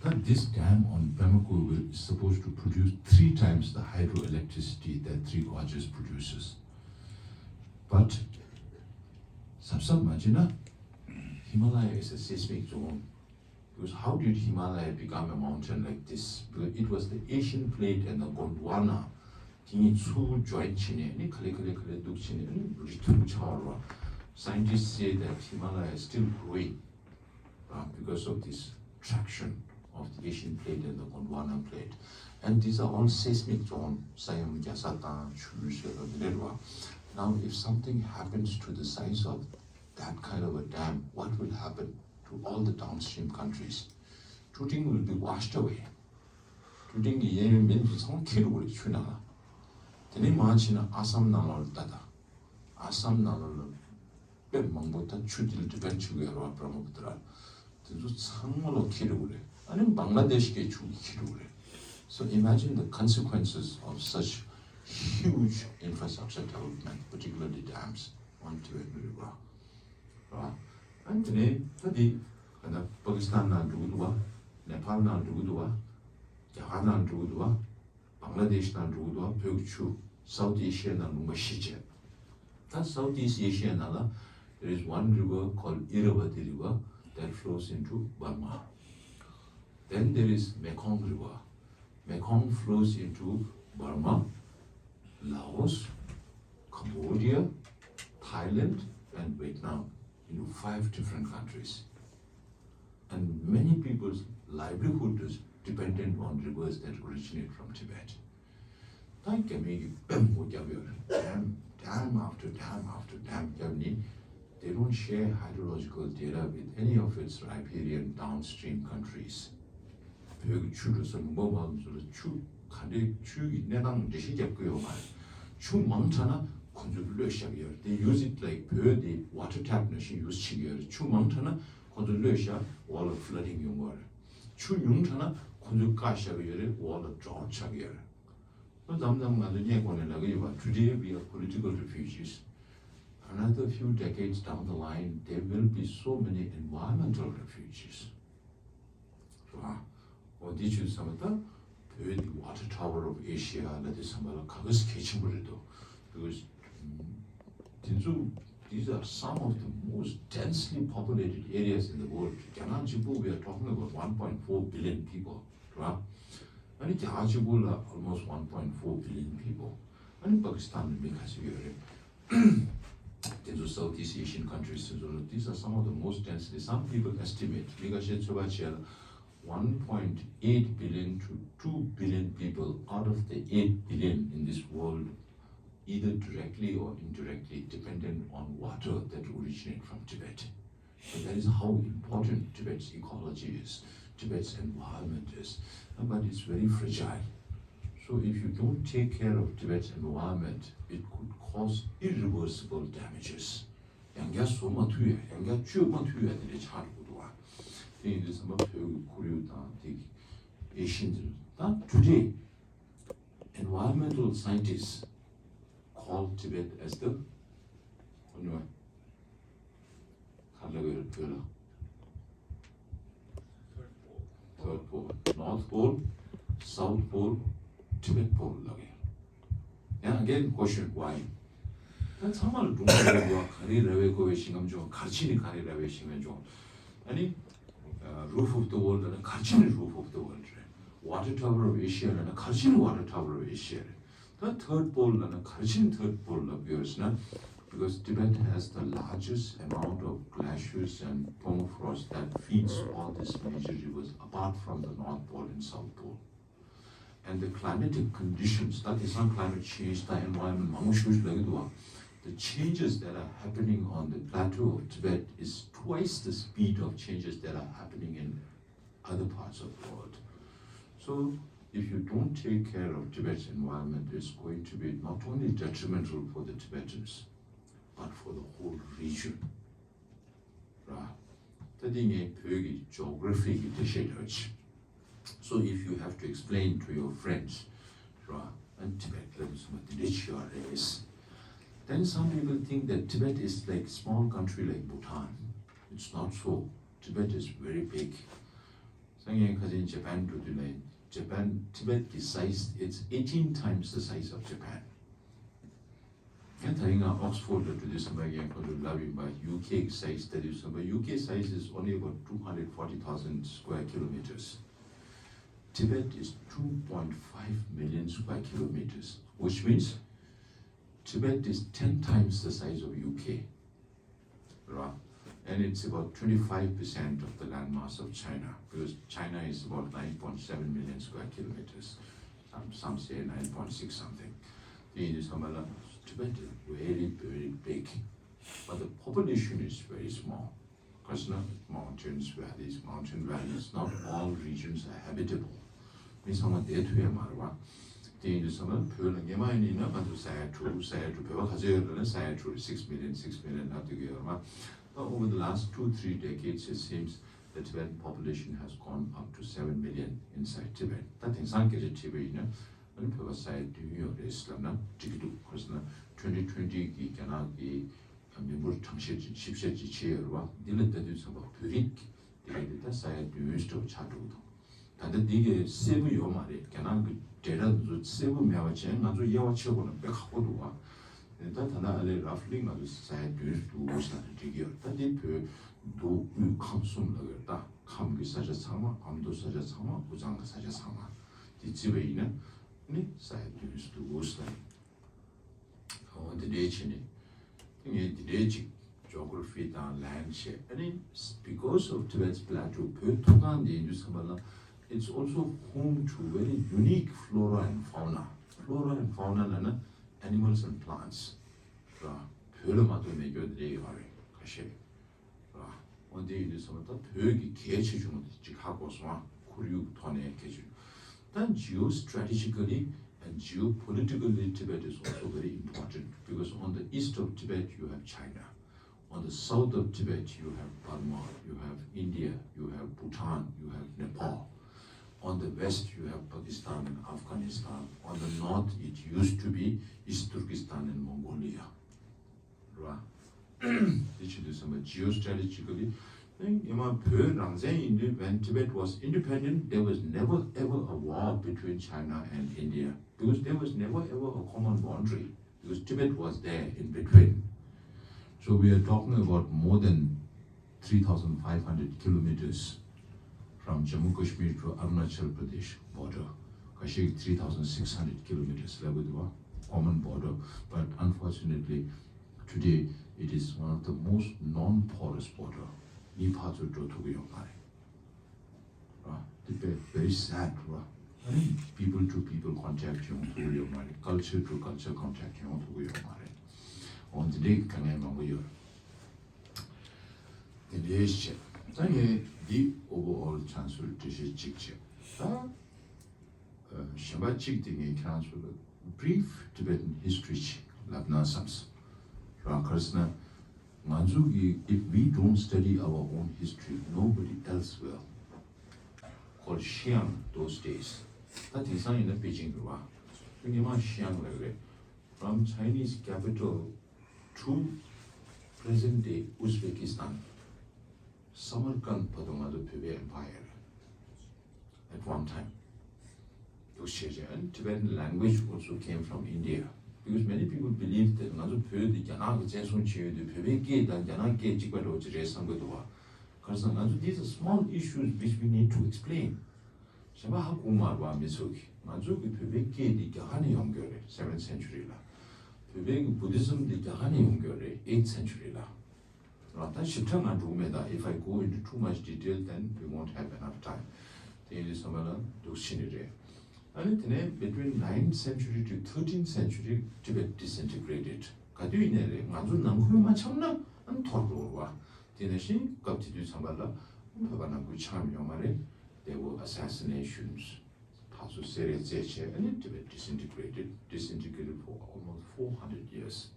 That this dam on Pema Koya is supposed to produce three times the hydroelectricity that Three Gorges produces. But གཟབ་གཟབ་མ་བྱས་ན། Himalaya is a seismic zone. Because how did Himalaya become a mountain like this? Because it was the Asian plate and the Gondwana དེ་གཉིས་ཚུར་join བྱས་ནས་ནི་ག་ལེ་ག་ལེ་ག་ལེ་འདུག་བྱས་ནས་ནི་རི་མཐུག་ཆགས་པ་རེད་བ། Scientists say that Himalaya is still growing, uh, because of this traction of the Asian plate and the Gondwana plate. And these are all seismic zone. ས་ཡོམ་རྒྱག་ས་དང་ཆུ་བུད་ཟེར་བ་དེ་འདྲ་རེད་བ། Now, if something happens to the size of that kind of a dam, what will happen to all the downstream countries? Tuting will be washed away. Tuting གི་གཡས་གཡོན་མི་ཚོ་ཚང་མ་འཁྱེར་འགྲོ་གི་རེད་ཆུ་ནང་ལ། དེ་ནས་མར་ཕྱིན་ན་ཨ་སམ་ནང་ལོགས་ལ་ལྟ་དང་། ཨ་སམ་ནང་ལོགས་ལ་དཔེ་མང་པོ་ད་ཆུ་དེ་ལ་depend བྱེད་ཀྱི་ཡོད་རེད་བ། Brahmaputra དེ་ཚོ་ཚང་མ་ལོག་འཁྱེར་འགྲོ་གི་རེད། ཨ་ནི་བང་ལ་དེཤ་གི་ཆུ་འཁྱེར་འགྲོ་གི་རེད། So imagine the consequences of such huge infrastructure development, particularly dams on Tibetan River. རེད་བ། ཨ་ནི་དེ་ནས་ད་དེ་ག་ད་པ་ཀི་སི་ཐན་ནང་འགྲོ་གི་འདུག་བ། ནེ་པཱལ་ནང་འགྲོ་གི་འདུག་བ། རྒྱ་གར་ནང་འགྲོ་གི་འདུག་བ། བང་ལ་དེཤ་ནང་འགྲོ་གི་འདུག་བ། བོད་ཀྱི་ཆུ་South Asia ནང་ལུང་པ་བཞི་བྱས། ད་South East Asia ནང་ལ there is one river called Irrawaddy River that flows into Burma. Then there is Mekong River. Mekong flows into Burma, Laos, Cambodia, Thailand, and Vietnam, into five different countries. And many people's livelihood is dependent on rivers that originate from Tibet. ད་རྒྱ་མི་གིས་དཔེ་མང་པོ་བརྒྱབ་ཡོད་རེད། dam, dam after dam after dam བརྒྱབ་ནས། They don't share hydrological data with any of its riparian downstream countries. བོད་ཀྱི་ཆུ་འགྲོ་ས་ལུང་པ་མང་ཚོ་ལ་ཆུ་ག་འདྲའི་ཆུ་ཡི་གནས་སྟངས་འགྲེལ་བཤད་རྒྱབ་ཀྱི་ཡོད་མ་རེད། ཆུ་མང་དྲགས་ན་ཁོ་ཚོས་གློད་བཞག་གི་ཡོད་རེད། They use it like བོད་དེ་water tap ནང་བཞིན་use བྱེད་ཀྱི་ཡོད་རེད། ཆུ་མང་དྲགས་ན་ཁོ་ཚོས་གློད་བཞག་འོག་ལ་flooding ཡོང་གི་ཡོད་རེད། ཆུ་ཉུང་དྲགས་ན་ཁོ་ཚོས་བཀག་བཞག་གི་ཡོད་རེད། འོག་ལ་drought ཆགས་ཀྱི་ཡོད་རེད། ད་མཚམས་མཚམས་ང་ཚོ་བརྙན་ཁོང་ནས་ལབ་ཀྱི་ཡོད་པ། Today we are political refugees. Another few decades down the line, there will be so many environmental refugees. རེད་བ། འོ་འདི་ཆུ་ཚང་མ་ད་བོད་འདི་Water Tower of Asia ལ་དེ་ཚང་མ་ལ་ག་ག་ས་གལ་ཆེན་པོ་རེད་འདུག Because དེ་ཚོ these are some of the most densely populated areas in the world. རྒྱ་ནག་གཅིག་པུ we are talking about one point four billion people. རེད་བ། ཨ་ནི་རྒྱ་གར་གཅིག་པུ་ལ་almost one point four billion people. ཨ་ནི་པ་ཀི་སི་ཐན་ལ་མི་ག་ཚོད་ཡོད་རེད། དེ་ཚོ་Southeast Asian countries དེ་ཚོ་ལ། These are some of the most densely, some people estimate མི་ཁ་ཤས་ཚོད་དཔག་བྱས་ལ་one point eight billion to two billion people out of the eight billion in this world either directly or indirectly dependent on water that originate from Tibet. So that is how important Tibet's ecology is, Tibet's environment is. Uh, but it's very fragile. So if you don't take care of Tibet's environment, it could cause irreversible damages. ཡང་བསྐྱར་བཟོ་མ་ཐུབ་ཡ། ཡང་བསྐྱར་བཅོས་མ་ཐུབ་ཡ་དེ་འདྲ་ཆགས་འགྲོ་གི་འདུག་བ། དེ་ཡིན་དུས་ཙམ་པ་བོད་ཀྱི་ཁོར་ཡུག་དང་དེ་གི་ཨེ་ཤེ་ཡན་དེ་ད་today environmental scientists call Tibet as the, ག་རེ་ལབ་ཡོད་རེད་བོད་ལ། Third pole, North Pole, South Pole, Tibet Pole ལབ་ཡོད། Then again question, why? ད་ཚང་མ་ལ་སྒྲུང་རེ་རེ་བ། གངས་རི་ར་བས་བསྐོར་བའི་ཞིང་ཁམས་ལྗོངས། གར་ཕྱིན་ནི་གངས་རི་ར་བའི་ཞིང་ཁམས་ལྗོངས། ཨ་ནི་Roof of the World ལབ་ན་གར་ཕྱིན་ནི་Roof of the World རེད། Water Tower of Asia ལབ་ན་གར་ཕྱིན་ནི་Water Tower of Asia རེད། ད་Third Pole ལབ་ན་གར་ཕྱིན་Third Pole ལབ་ཡོད་ཟེར་ན། Because Tibet has the largest amount of glaciers and permafrost that feeds all these major rivers, apart from the North Pole and South Pole. And the climatic conditions, ད་དེང་སང་climate change དང་environment མང་པོ་ཞིག་ལབ་ཀྱི་འདུག་བ། The changes that are happening on the plateau of Tibet is twice the speed of changes that are happening in other parts of the world. So, if you don't take care of Tibet's environment, it's going to be not only detrimental for the Tibetans, but for the whole region. ར། ད་འདི་ངས་བོད་ཀྱི་geography གི་འགྲེལ་བཤད་རེད། So if you have to explain to your friends, ར། And Tibet ལ་སོང་བ་འདི་འདྲ་ཞིག་ཡོད་རེད། Then some people think that Tibet is like small country like Bhutan. It's not so. Tibet is very big. སང་ཉིན་ཁ་སང་Japan འགྲོ་དུས་ལ་Japan, Tibet གི་size, it's eighteen times the size of Japan. ད་རིང་ང་Oxford ལ་འགྲོ་དུས་ཙམ་པ་ངས་ཁོང་ཚོར་ལབ་ཡིན་པ། ཡུ་ཁེ་གི་size ལྟ་དུས་ཙམ་པ། Yuk's size is only about two hundred forty thousand square kilometers. Tibet is two point five million square kilometers, which means Tibet is ten times the size of U K, right? And it's about twenty-five percent of the landmass of China, because China is about nine point seven million square kilometers. Some, some say nine point six something. དེ་ཡིན་དུས་ཙམ་པ་ལ། Tibet is very, very big, but the population is very small. Because, you know, mountains, valleys, mountain valleys, not all regions are habitable. མི་ཚང་མ་བསྡད་ཐུབ་ཡ་མ་རེད་བ། དེ་ཡིན་དུས་ཙམ་པ་བོད་ལ་སྔོན་མ་ཡིན་ན་ང་ཚོ་ས་ཡ་དྲུག་ས་ཡ་དྲུག་བོད་པ་ག་ཚོད་ཡོད་རེད་ན། ས་ཡ་དྲུག་six million, six million ལབ་སྡོད་ཀྱི་ཡོད་རེད་བ། But over the last two, three decades, it seems the Tibetan population has gone up to seven million inside Tibet. ད་དེང་སང་སྐད་ཆ་དྲིས་པ་ཡིན་ན། ཨ་ནི་བོད་པ་ས་ཡ་བདུན་ཡོད་རེད་ལབ་ན་འགྲིག་གི་འདུག Because, you know, twenty twenty གི་རྒྱ་ནག་གི་མི་འབོར་གྲངས་བཤེར་ཅིག་ཞིབ་བཤེར་ཅིག་བྱས་ཡོད་རེད་བ། འདི་ལ་ལྟ་དུས་ཙམ་པ་བོད་རིགས་དེ་ག་དེ་ད་ས་ཡ་བདུན་ཙམ་ཆགས་འགྲོ་གི་འདུག་ད་ལྟ་འདི་གའི་གསལ་པོ་ཡོད་མ་རེད། རྒྱ་ནག་གི་data འདི་ཚོ་གསལ་པོ་མེད་པ་བྱས་ང་ཚོ་དབྱེ་བ་ཕྱེ་དགོས་ན་དཔེ་ཁག་པོ་འདུག་བ། ད་ད་ལྟ་ཨ་ལས་roughly ང་ཚོ་ས་ཡ་བདུན་འདུག་ཟེར་ན་འགྲིག་གི་ཡོད། ད་འདི་བོད་མདོ་དབུས་ཁམས་གསུམ་ལབ་ཡོད། ད་ཁམས་ཀྱི་ས་ཆ་ཚང་མ། ཨ་མདོ་ས་ཆ་ཚང་མ། དབུས་གཙང་གི་ས་ཆ་ཚང་མ་དེ་བརྩིས་པ་ཡིན་ན་ནི་ས་ཡ་བདུན་འདུག་ཟེར། འོ་དེ་འདྲའི་བྱས་ནས། ངས་དེ་འདྲའི་ཅིག་geography དང་land བྱས། ཨ་ནི་because of Tibet's plateau བོད་མཐོ་སྒང་འདི་ཡིན་དུས་ཙམ་པ་ལ། It's also home to very unique flora and fauna. Flora and fauna ལབ་ན་animals and plants ར། བོད་ལ་མ་གཏོགས་མེད་རྒྱུ་དེ་འདྲ་ཡོད་རེད་ཁ་ཤས་ར། འོ་དེ་ཡིན་དུས་ཙམ་པ་ད་བོད་ཀྱི་གལ་ཆེ་ཆུང་དེ་ཅིག་ཧ་གོ་སོང་ཨ། ཁོར་ཡུག་ཐོག་ནས་གལ་ཆེ་ཆུང་། ད་geostrategically and geopolitically Tibet is also very important, because on the east of Tibet you have China. On the south of Tibet, you have Burma, you have India, you have Bhutan, you have Nepal. On the west, you have Pakistan and Afghanistan. On the north, it used to be East Turkestan and Mongolia. ར། དེ་བྱེད་དུས་ཙམ་པ་geostrategically སྔོན་མ་བོད་རང་བཙན་ཡིན་དུས། When Tibet was independent, there was never ever a war between China and India, because there was never ever a common boundary. Because Tibet was there in between. So we are talking about more than three thousand five hundred kilometers from Jammu Kashmir to Arunachal Pradesh border. ཁ་ཤས་three thousand six hundred kilometers ལབ་ཀྱི་འདུག་བ། Common border. But unfortunately, today it is one of the most non-porous border. མི་ཕར་ཚུར་འགྲོ་ཐུབ་ཀྱི་ཡོད་མ་རེད། ར། དེ་དཔེ་very sad ར། ཨ་ནི་people to people contact ཡོང་ཐུབ་ཀྱི་ཡོད་མ་རེད། culture to culture contact ཡོང་ཐུབ་ཀྱི་ཡོད་མ་རེད། འོ་འདི་འདྲའི་དཀའ་ངལ་མང་པོ་ཡོད། དེ་འདྲའི་བྱས། ད་ངས་འདི་overall ཁྱེད་ཚོར་འགྲེལ་བཤད་ཅིག་བྱས། ད་གཞན་པ་གཅིག་དེ་ངས་ཁྱེད་རང་ཚོ་ལ་brief Tibetan history ཅིག་ལབ་ན་བསམས། རང་ག་རེ་ཟེར་ན། ང་ཚོ་གི if we don't study our own history, nobody else will. Called Xi'an those days. ད་དེང་སང་ཡིན་ན་པེ་ཅིང་རེད་བ། སྔོན་མ་ཤིའང་ལབ་རེད། From Chinese capital to present day Uzbekistan. Samarkand བར་དུ་ང་ཚོ་བོད་པའི་empire རེད། At one time. འདུག་བྱས་རྗེས། And Tibetan language also came from India. Because many people believe that ང་ཚོ་བོད་འདི་རྒྱ་ནག་གིས་བཙན་བཟུང་བྱས་ཡོད་དུས་བོད་པའི་སྐད་དང་རྒྱ་ནག་སྐད་གཅིག་པ་འདྲ་བོ་ཅིག་རེད་བསམ་གྱི་འདུག་བ། ག་རེ་ཟེར་ན་ང་ཚོ་these are small issues which we need to explain. གཞན་པ་ཧ་གོ་མ་རེད་བ། མི་ཚོ་གིས་ང་ཚོ་གི་བོད་པའི་སྐད་འདི་རྒྱ་གར་ནས་ཡོང་གི་ཡོད་རེད། Seventh century ལ། བོད་པའི་གི་Buddhism འདི་རྒྱ་གར་ནས་ཡོང་གི་ཡོད་རེད། Eighth century ལ། རང་ད་ཞིབ་ཕྲ་ང་འགྲོ་གི་མེད་ད། If I go into too much detail, then we won't have enough time. དེ་ཡིན་དུས་ཙམ་པ་ལ་འདུག་ཕྱིན་ནི་རེད། ཨ་ནི་དེ་ནས་between ninth century to thirteenth century Tibet disintegrated. ག་དུས་ཡིན་ནའི་རེད། ང་ཚོ་ནང་ཁུལ་མ་འཆམ་ན་ཨ་ནི་འཐོར་འགྲོ་བ། དེ་ནང་བཞིན་སྐབས་དེ་དུས་ཙམ་པ་ལ་བོད་པ་ནང་ཁུལ་འཆམ་ཡོད་མ་རེད། There were assassinations. ཕར་ཚུར་བསད་རེས་རྩེད་བྱས། ཨ་ནི་Tibet disintegrated, disintegrated for almost four hundred years.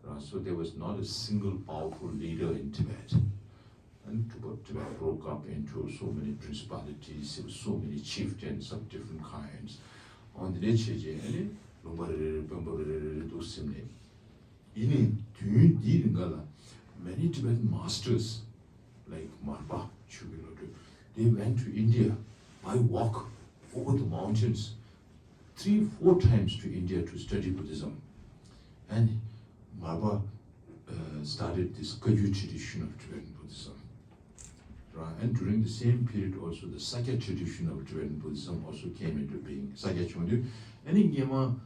Right, so there was not a single powerful leader in Tibet. And Tibet, Tibet broke up into so many principalities, there were so many chieftains of different kinds. འོ་འདི་འདྲ་བྱས་རྗེས་ཨ་ནི་ལུང་པ་རེ་རེ་དཔོན་པོ་རེ་རེ་རེ་རེ་འདུག་ཟིན་ནས། ཡིན་ནའི་དུས་ཡུན་འདིའི་རིང་ག་ལ་many Tibetan masters like Marpa ཆོས་ཀྱི་བློ་གྲོས, they went to India by walk over the mountains three, four times to India to study Buddhism. And མར་པ uh, started this Kagyu tradition of Tibetan Buddhism. Right? And during the same period also the Sakya tradition of Tibetan Buddhism also came into being. Sakya བྱུང་དུས་ཨ་ནི་སྔོན་མ་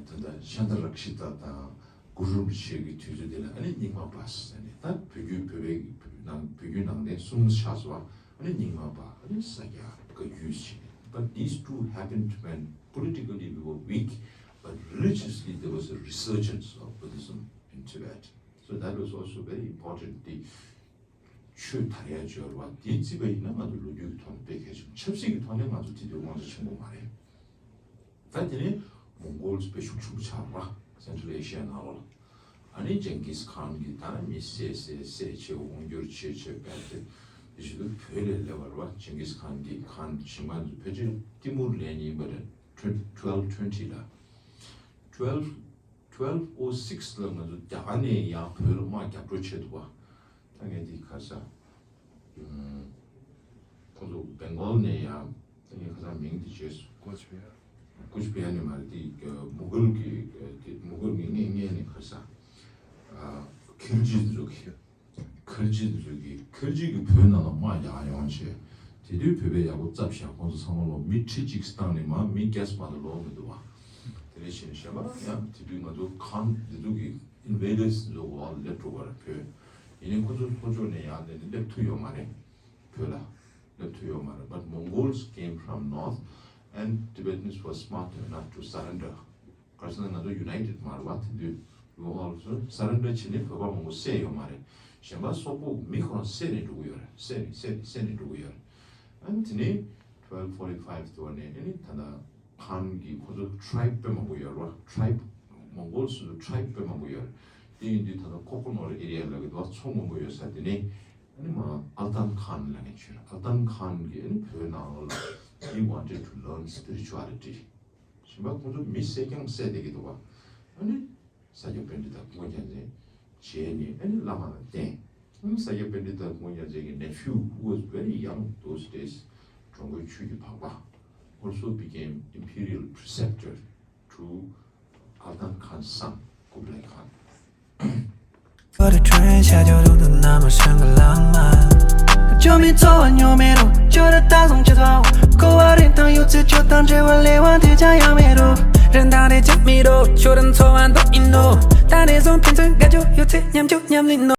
ད་ལྟ་ཤཱནྟ་རཀྵི་ཏ་དང་གུ་རུ་རིན་པོ་ཆེ་གི་དུས་ཚོད་དེ་ལ་ཨ་ནི་རྙིང་མ་པ་ཟེར་ནས་ད་བོད་བརྒྱུད་བོད་པའི་ནང་བོད་བརྒྱུད་ནང་བསྟན་གསུམ་ཆགས་སོང་བ། ཨ་ནི་རྙིང་མ་པ་ཨ་ནི་ས་སྐྱ་བཀའ་བརྒྱུད་ཟེར་ནས། But these two happened when politically we were weak, but religiously there was a resurgence of Buddhism in Tibet. So that was also very important. དེ་ཆོས་དར་ཡ་སྦྱོར་བ་དེ་བརྩིས་པ་ཡིན་ན་ང་ཚོ་ལོ་རྒྱུས་ཀྱི་ཐོག་ནས་དཔེ་གལ་ཆེན་པོ། ཆབ་སྲིད་ཀྱི་ཐོག་ནས་ང་ཚོ་དེ་དུས་དབང་ཆ་ཆེན་པོ་མ་རེད། ད་དེ་ནས་མོང་གོལ་དཔེ་ཤུགས་ཆེན་པོ་ཆགས་པ་སེན་ཊྲལ་ཨེ་ཤི་ཡ་ནང་ལོགས་ལ། ཨ་ནི་ཇིང་གིས་ཁཱན་གྱིས་ད་མི་བསད་བསད་བསད་བྱས་དབང་སྒྱུར་བྱས་བྱས་བསྡད་དེ། དེ་བཞིན་དུ་བོད་ལ་སླེབས་པ་རེད་བ། ཇིང་གིས་ཁཱན་གྱིས་ཁཱན་གཞན་པ་ཚོ་ཕལ་ཆེར་ཏི་མུར་ལན་ཡིན་པ་རེད། twelve twenty ལ། twelve twelve oh six ལ་ང་ཚོ་རྒྱ་གར་ནས་ཡང་བོད་ལ་དམག་རྒྱག་འགྲོ་བྱས་འདུག་བ། ད་ངས་འདི་ཁ་ས། ཁོང་ཚོ་བེང་གོལ་ནས་ཡང་ད་ངས་ཁ་ས་མིང་འདི་བརྗེད་སོང་། ཀུཆ་བྷེ་ཧར། ཀུཆ་བྷེ་ཧར་ནས་མ་རེད། དེ་མུ་གལ་གྱི་དེ་མུ་གལ་གྱི་སྔས་སྔས་ནས་ཁ་ས། ཁིལ་ཇི་ཚོ་གི་ཁིལ་ཇི་ཚོ་གི་ཁིལ་ཇི་གི་བོད་ནང་ལ་དམག་རྒྱག་ཡོང་བྱས། དེ་དུས་བོད་པས་ཡག་པོ་བཙབ་བཞག་ཁོང་ཚོ་ཚང་མ་ལོ་མི་ཁྲི་གཅིག་བཏང་ནས་མ་མི་བརྒྱ་ཙམ་མ་གཏོགས་ལོག་མི་འདུག་བ། དེ་ནས་གཞན་གཞན་པ་ཡང་དེ་དུས་ང་ཚོ་ཁཱན་འདི་ཚོ་གི་invaders ཚོ་གོ་བ་སླེབས་འགྲོ་བ་རེད་བོད། ཡིན་ནའི་ཁོ་ཚོ་ལྷོ་ཕྱོགས་ནས་ཡར་སླེབས་ནས་སླེབས་ཐུབ་ཡོད་མ་རེད། བོད་ལ་སླེབས་ཐུབ་ཡོད་མ་རེད། But Mongols came from north and Tibetans were smart enough to surrender. ག་རེ་ཟེར་ན་ང་ཚོ་united མ་རེད་བ། དེ་དུས་we were all surrender བྱས་ནས་བོད་པ་མང་པོ་བསད་ཡོད་མ་རེད། གཞན་པ་སོག་པོ་མི་ཁོ་རང་བསད་ནས་འགྲོ་གི་ཡོད་རེད། བསད་ནས་བསད་ནས་བསད་ནས་འགྲོ་གི་ཡོད་རེད། ཨ་ནི་དེ་ནས་twelve forty five དེ་བ་ནས་ཨ་ནི་ད་ལྟ་ཁཱན་གྱི་ཁོ་ཚོ་tribe དཔེ་མང་པོ་ཡོད་རེད་བ། tribe Mongols ཚོ་tribe དཔེ་མང་པོ་ཡོད་རེད། དེ་ཡིན་དུས་ད་ལྟ་ཁོ་ཁོ་ནོར་area ལབ་ཀྱི་འདུག་བ། མཚོ་མང་པོ་ཡོད་ས་དེ་ནས་ཨ་ནི་མ་ཨལ་ཏན་ཁཱན་ལབ་མཁན་ཅིག་ཡོད་རེད། ཨལ་ཏན་ཁཱན་གྱིས་ཨ་ནི་བོད་ནང་ལོགས་ལ་he wanted to learn spirituality གཞན་པ་ཁོ་ཚོ་མི་བསད་ཀྱང་བསད་བསྡད་ཀྱི་འདུག་བ། ཨ་ནི་ས་སྐྱ་པཎྜི་ཏ་སྐུ་ངོ་རྒྱལ་མཚན་བྱས་ནས་ཨ་ནི་བླ་མ་ལ་བསྟེན། ཨ་ནི་ས་སྐྱ་པཎྜི་ཏ་སྐུ་ངོ་རྒྱལ་མཚན་གྱི་nephew who was very young those days གྲོང་ཁོལ་ཆུ་གི་འཕགས་པ also became imperial preceptor to Altan Khan's son Kublai Khan. 我的春夏秋冬都那么像个浪漫。救命，昨晚有没有觉得大风吹走？过完林场又只就当着我泪望天将要没路。人到底将迷路，就等昨晚都一怒。但你从平常感觉有这样就让你怒。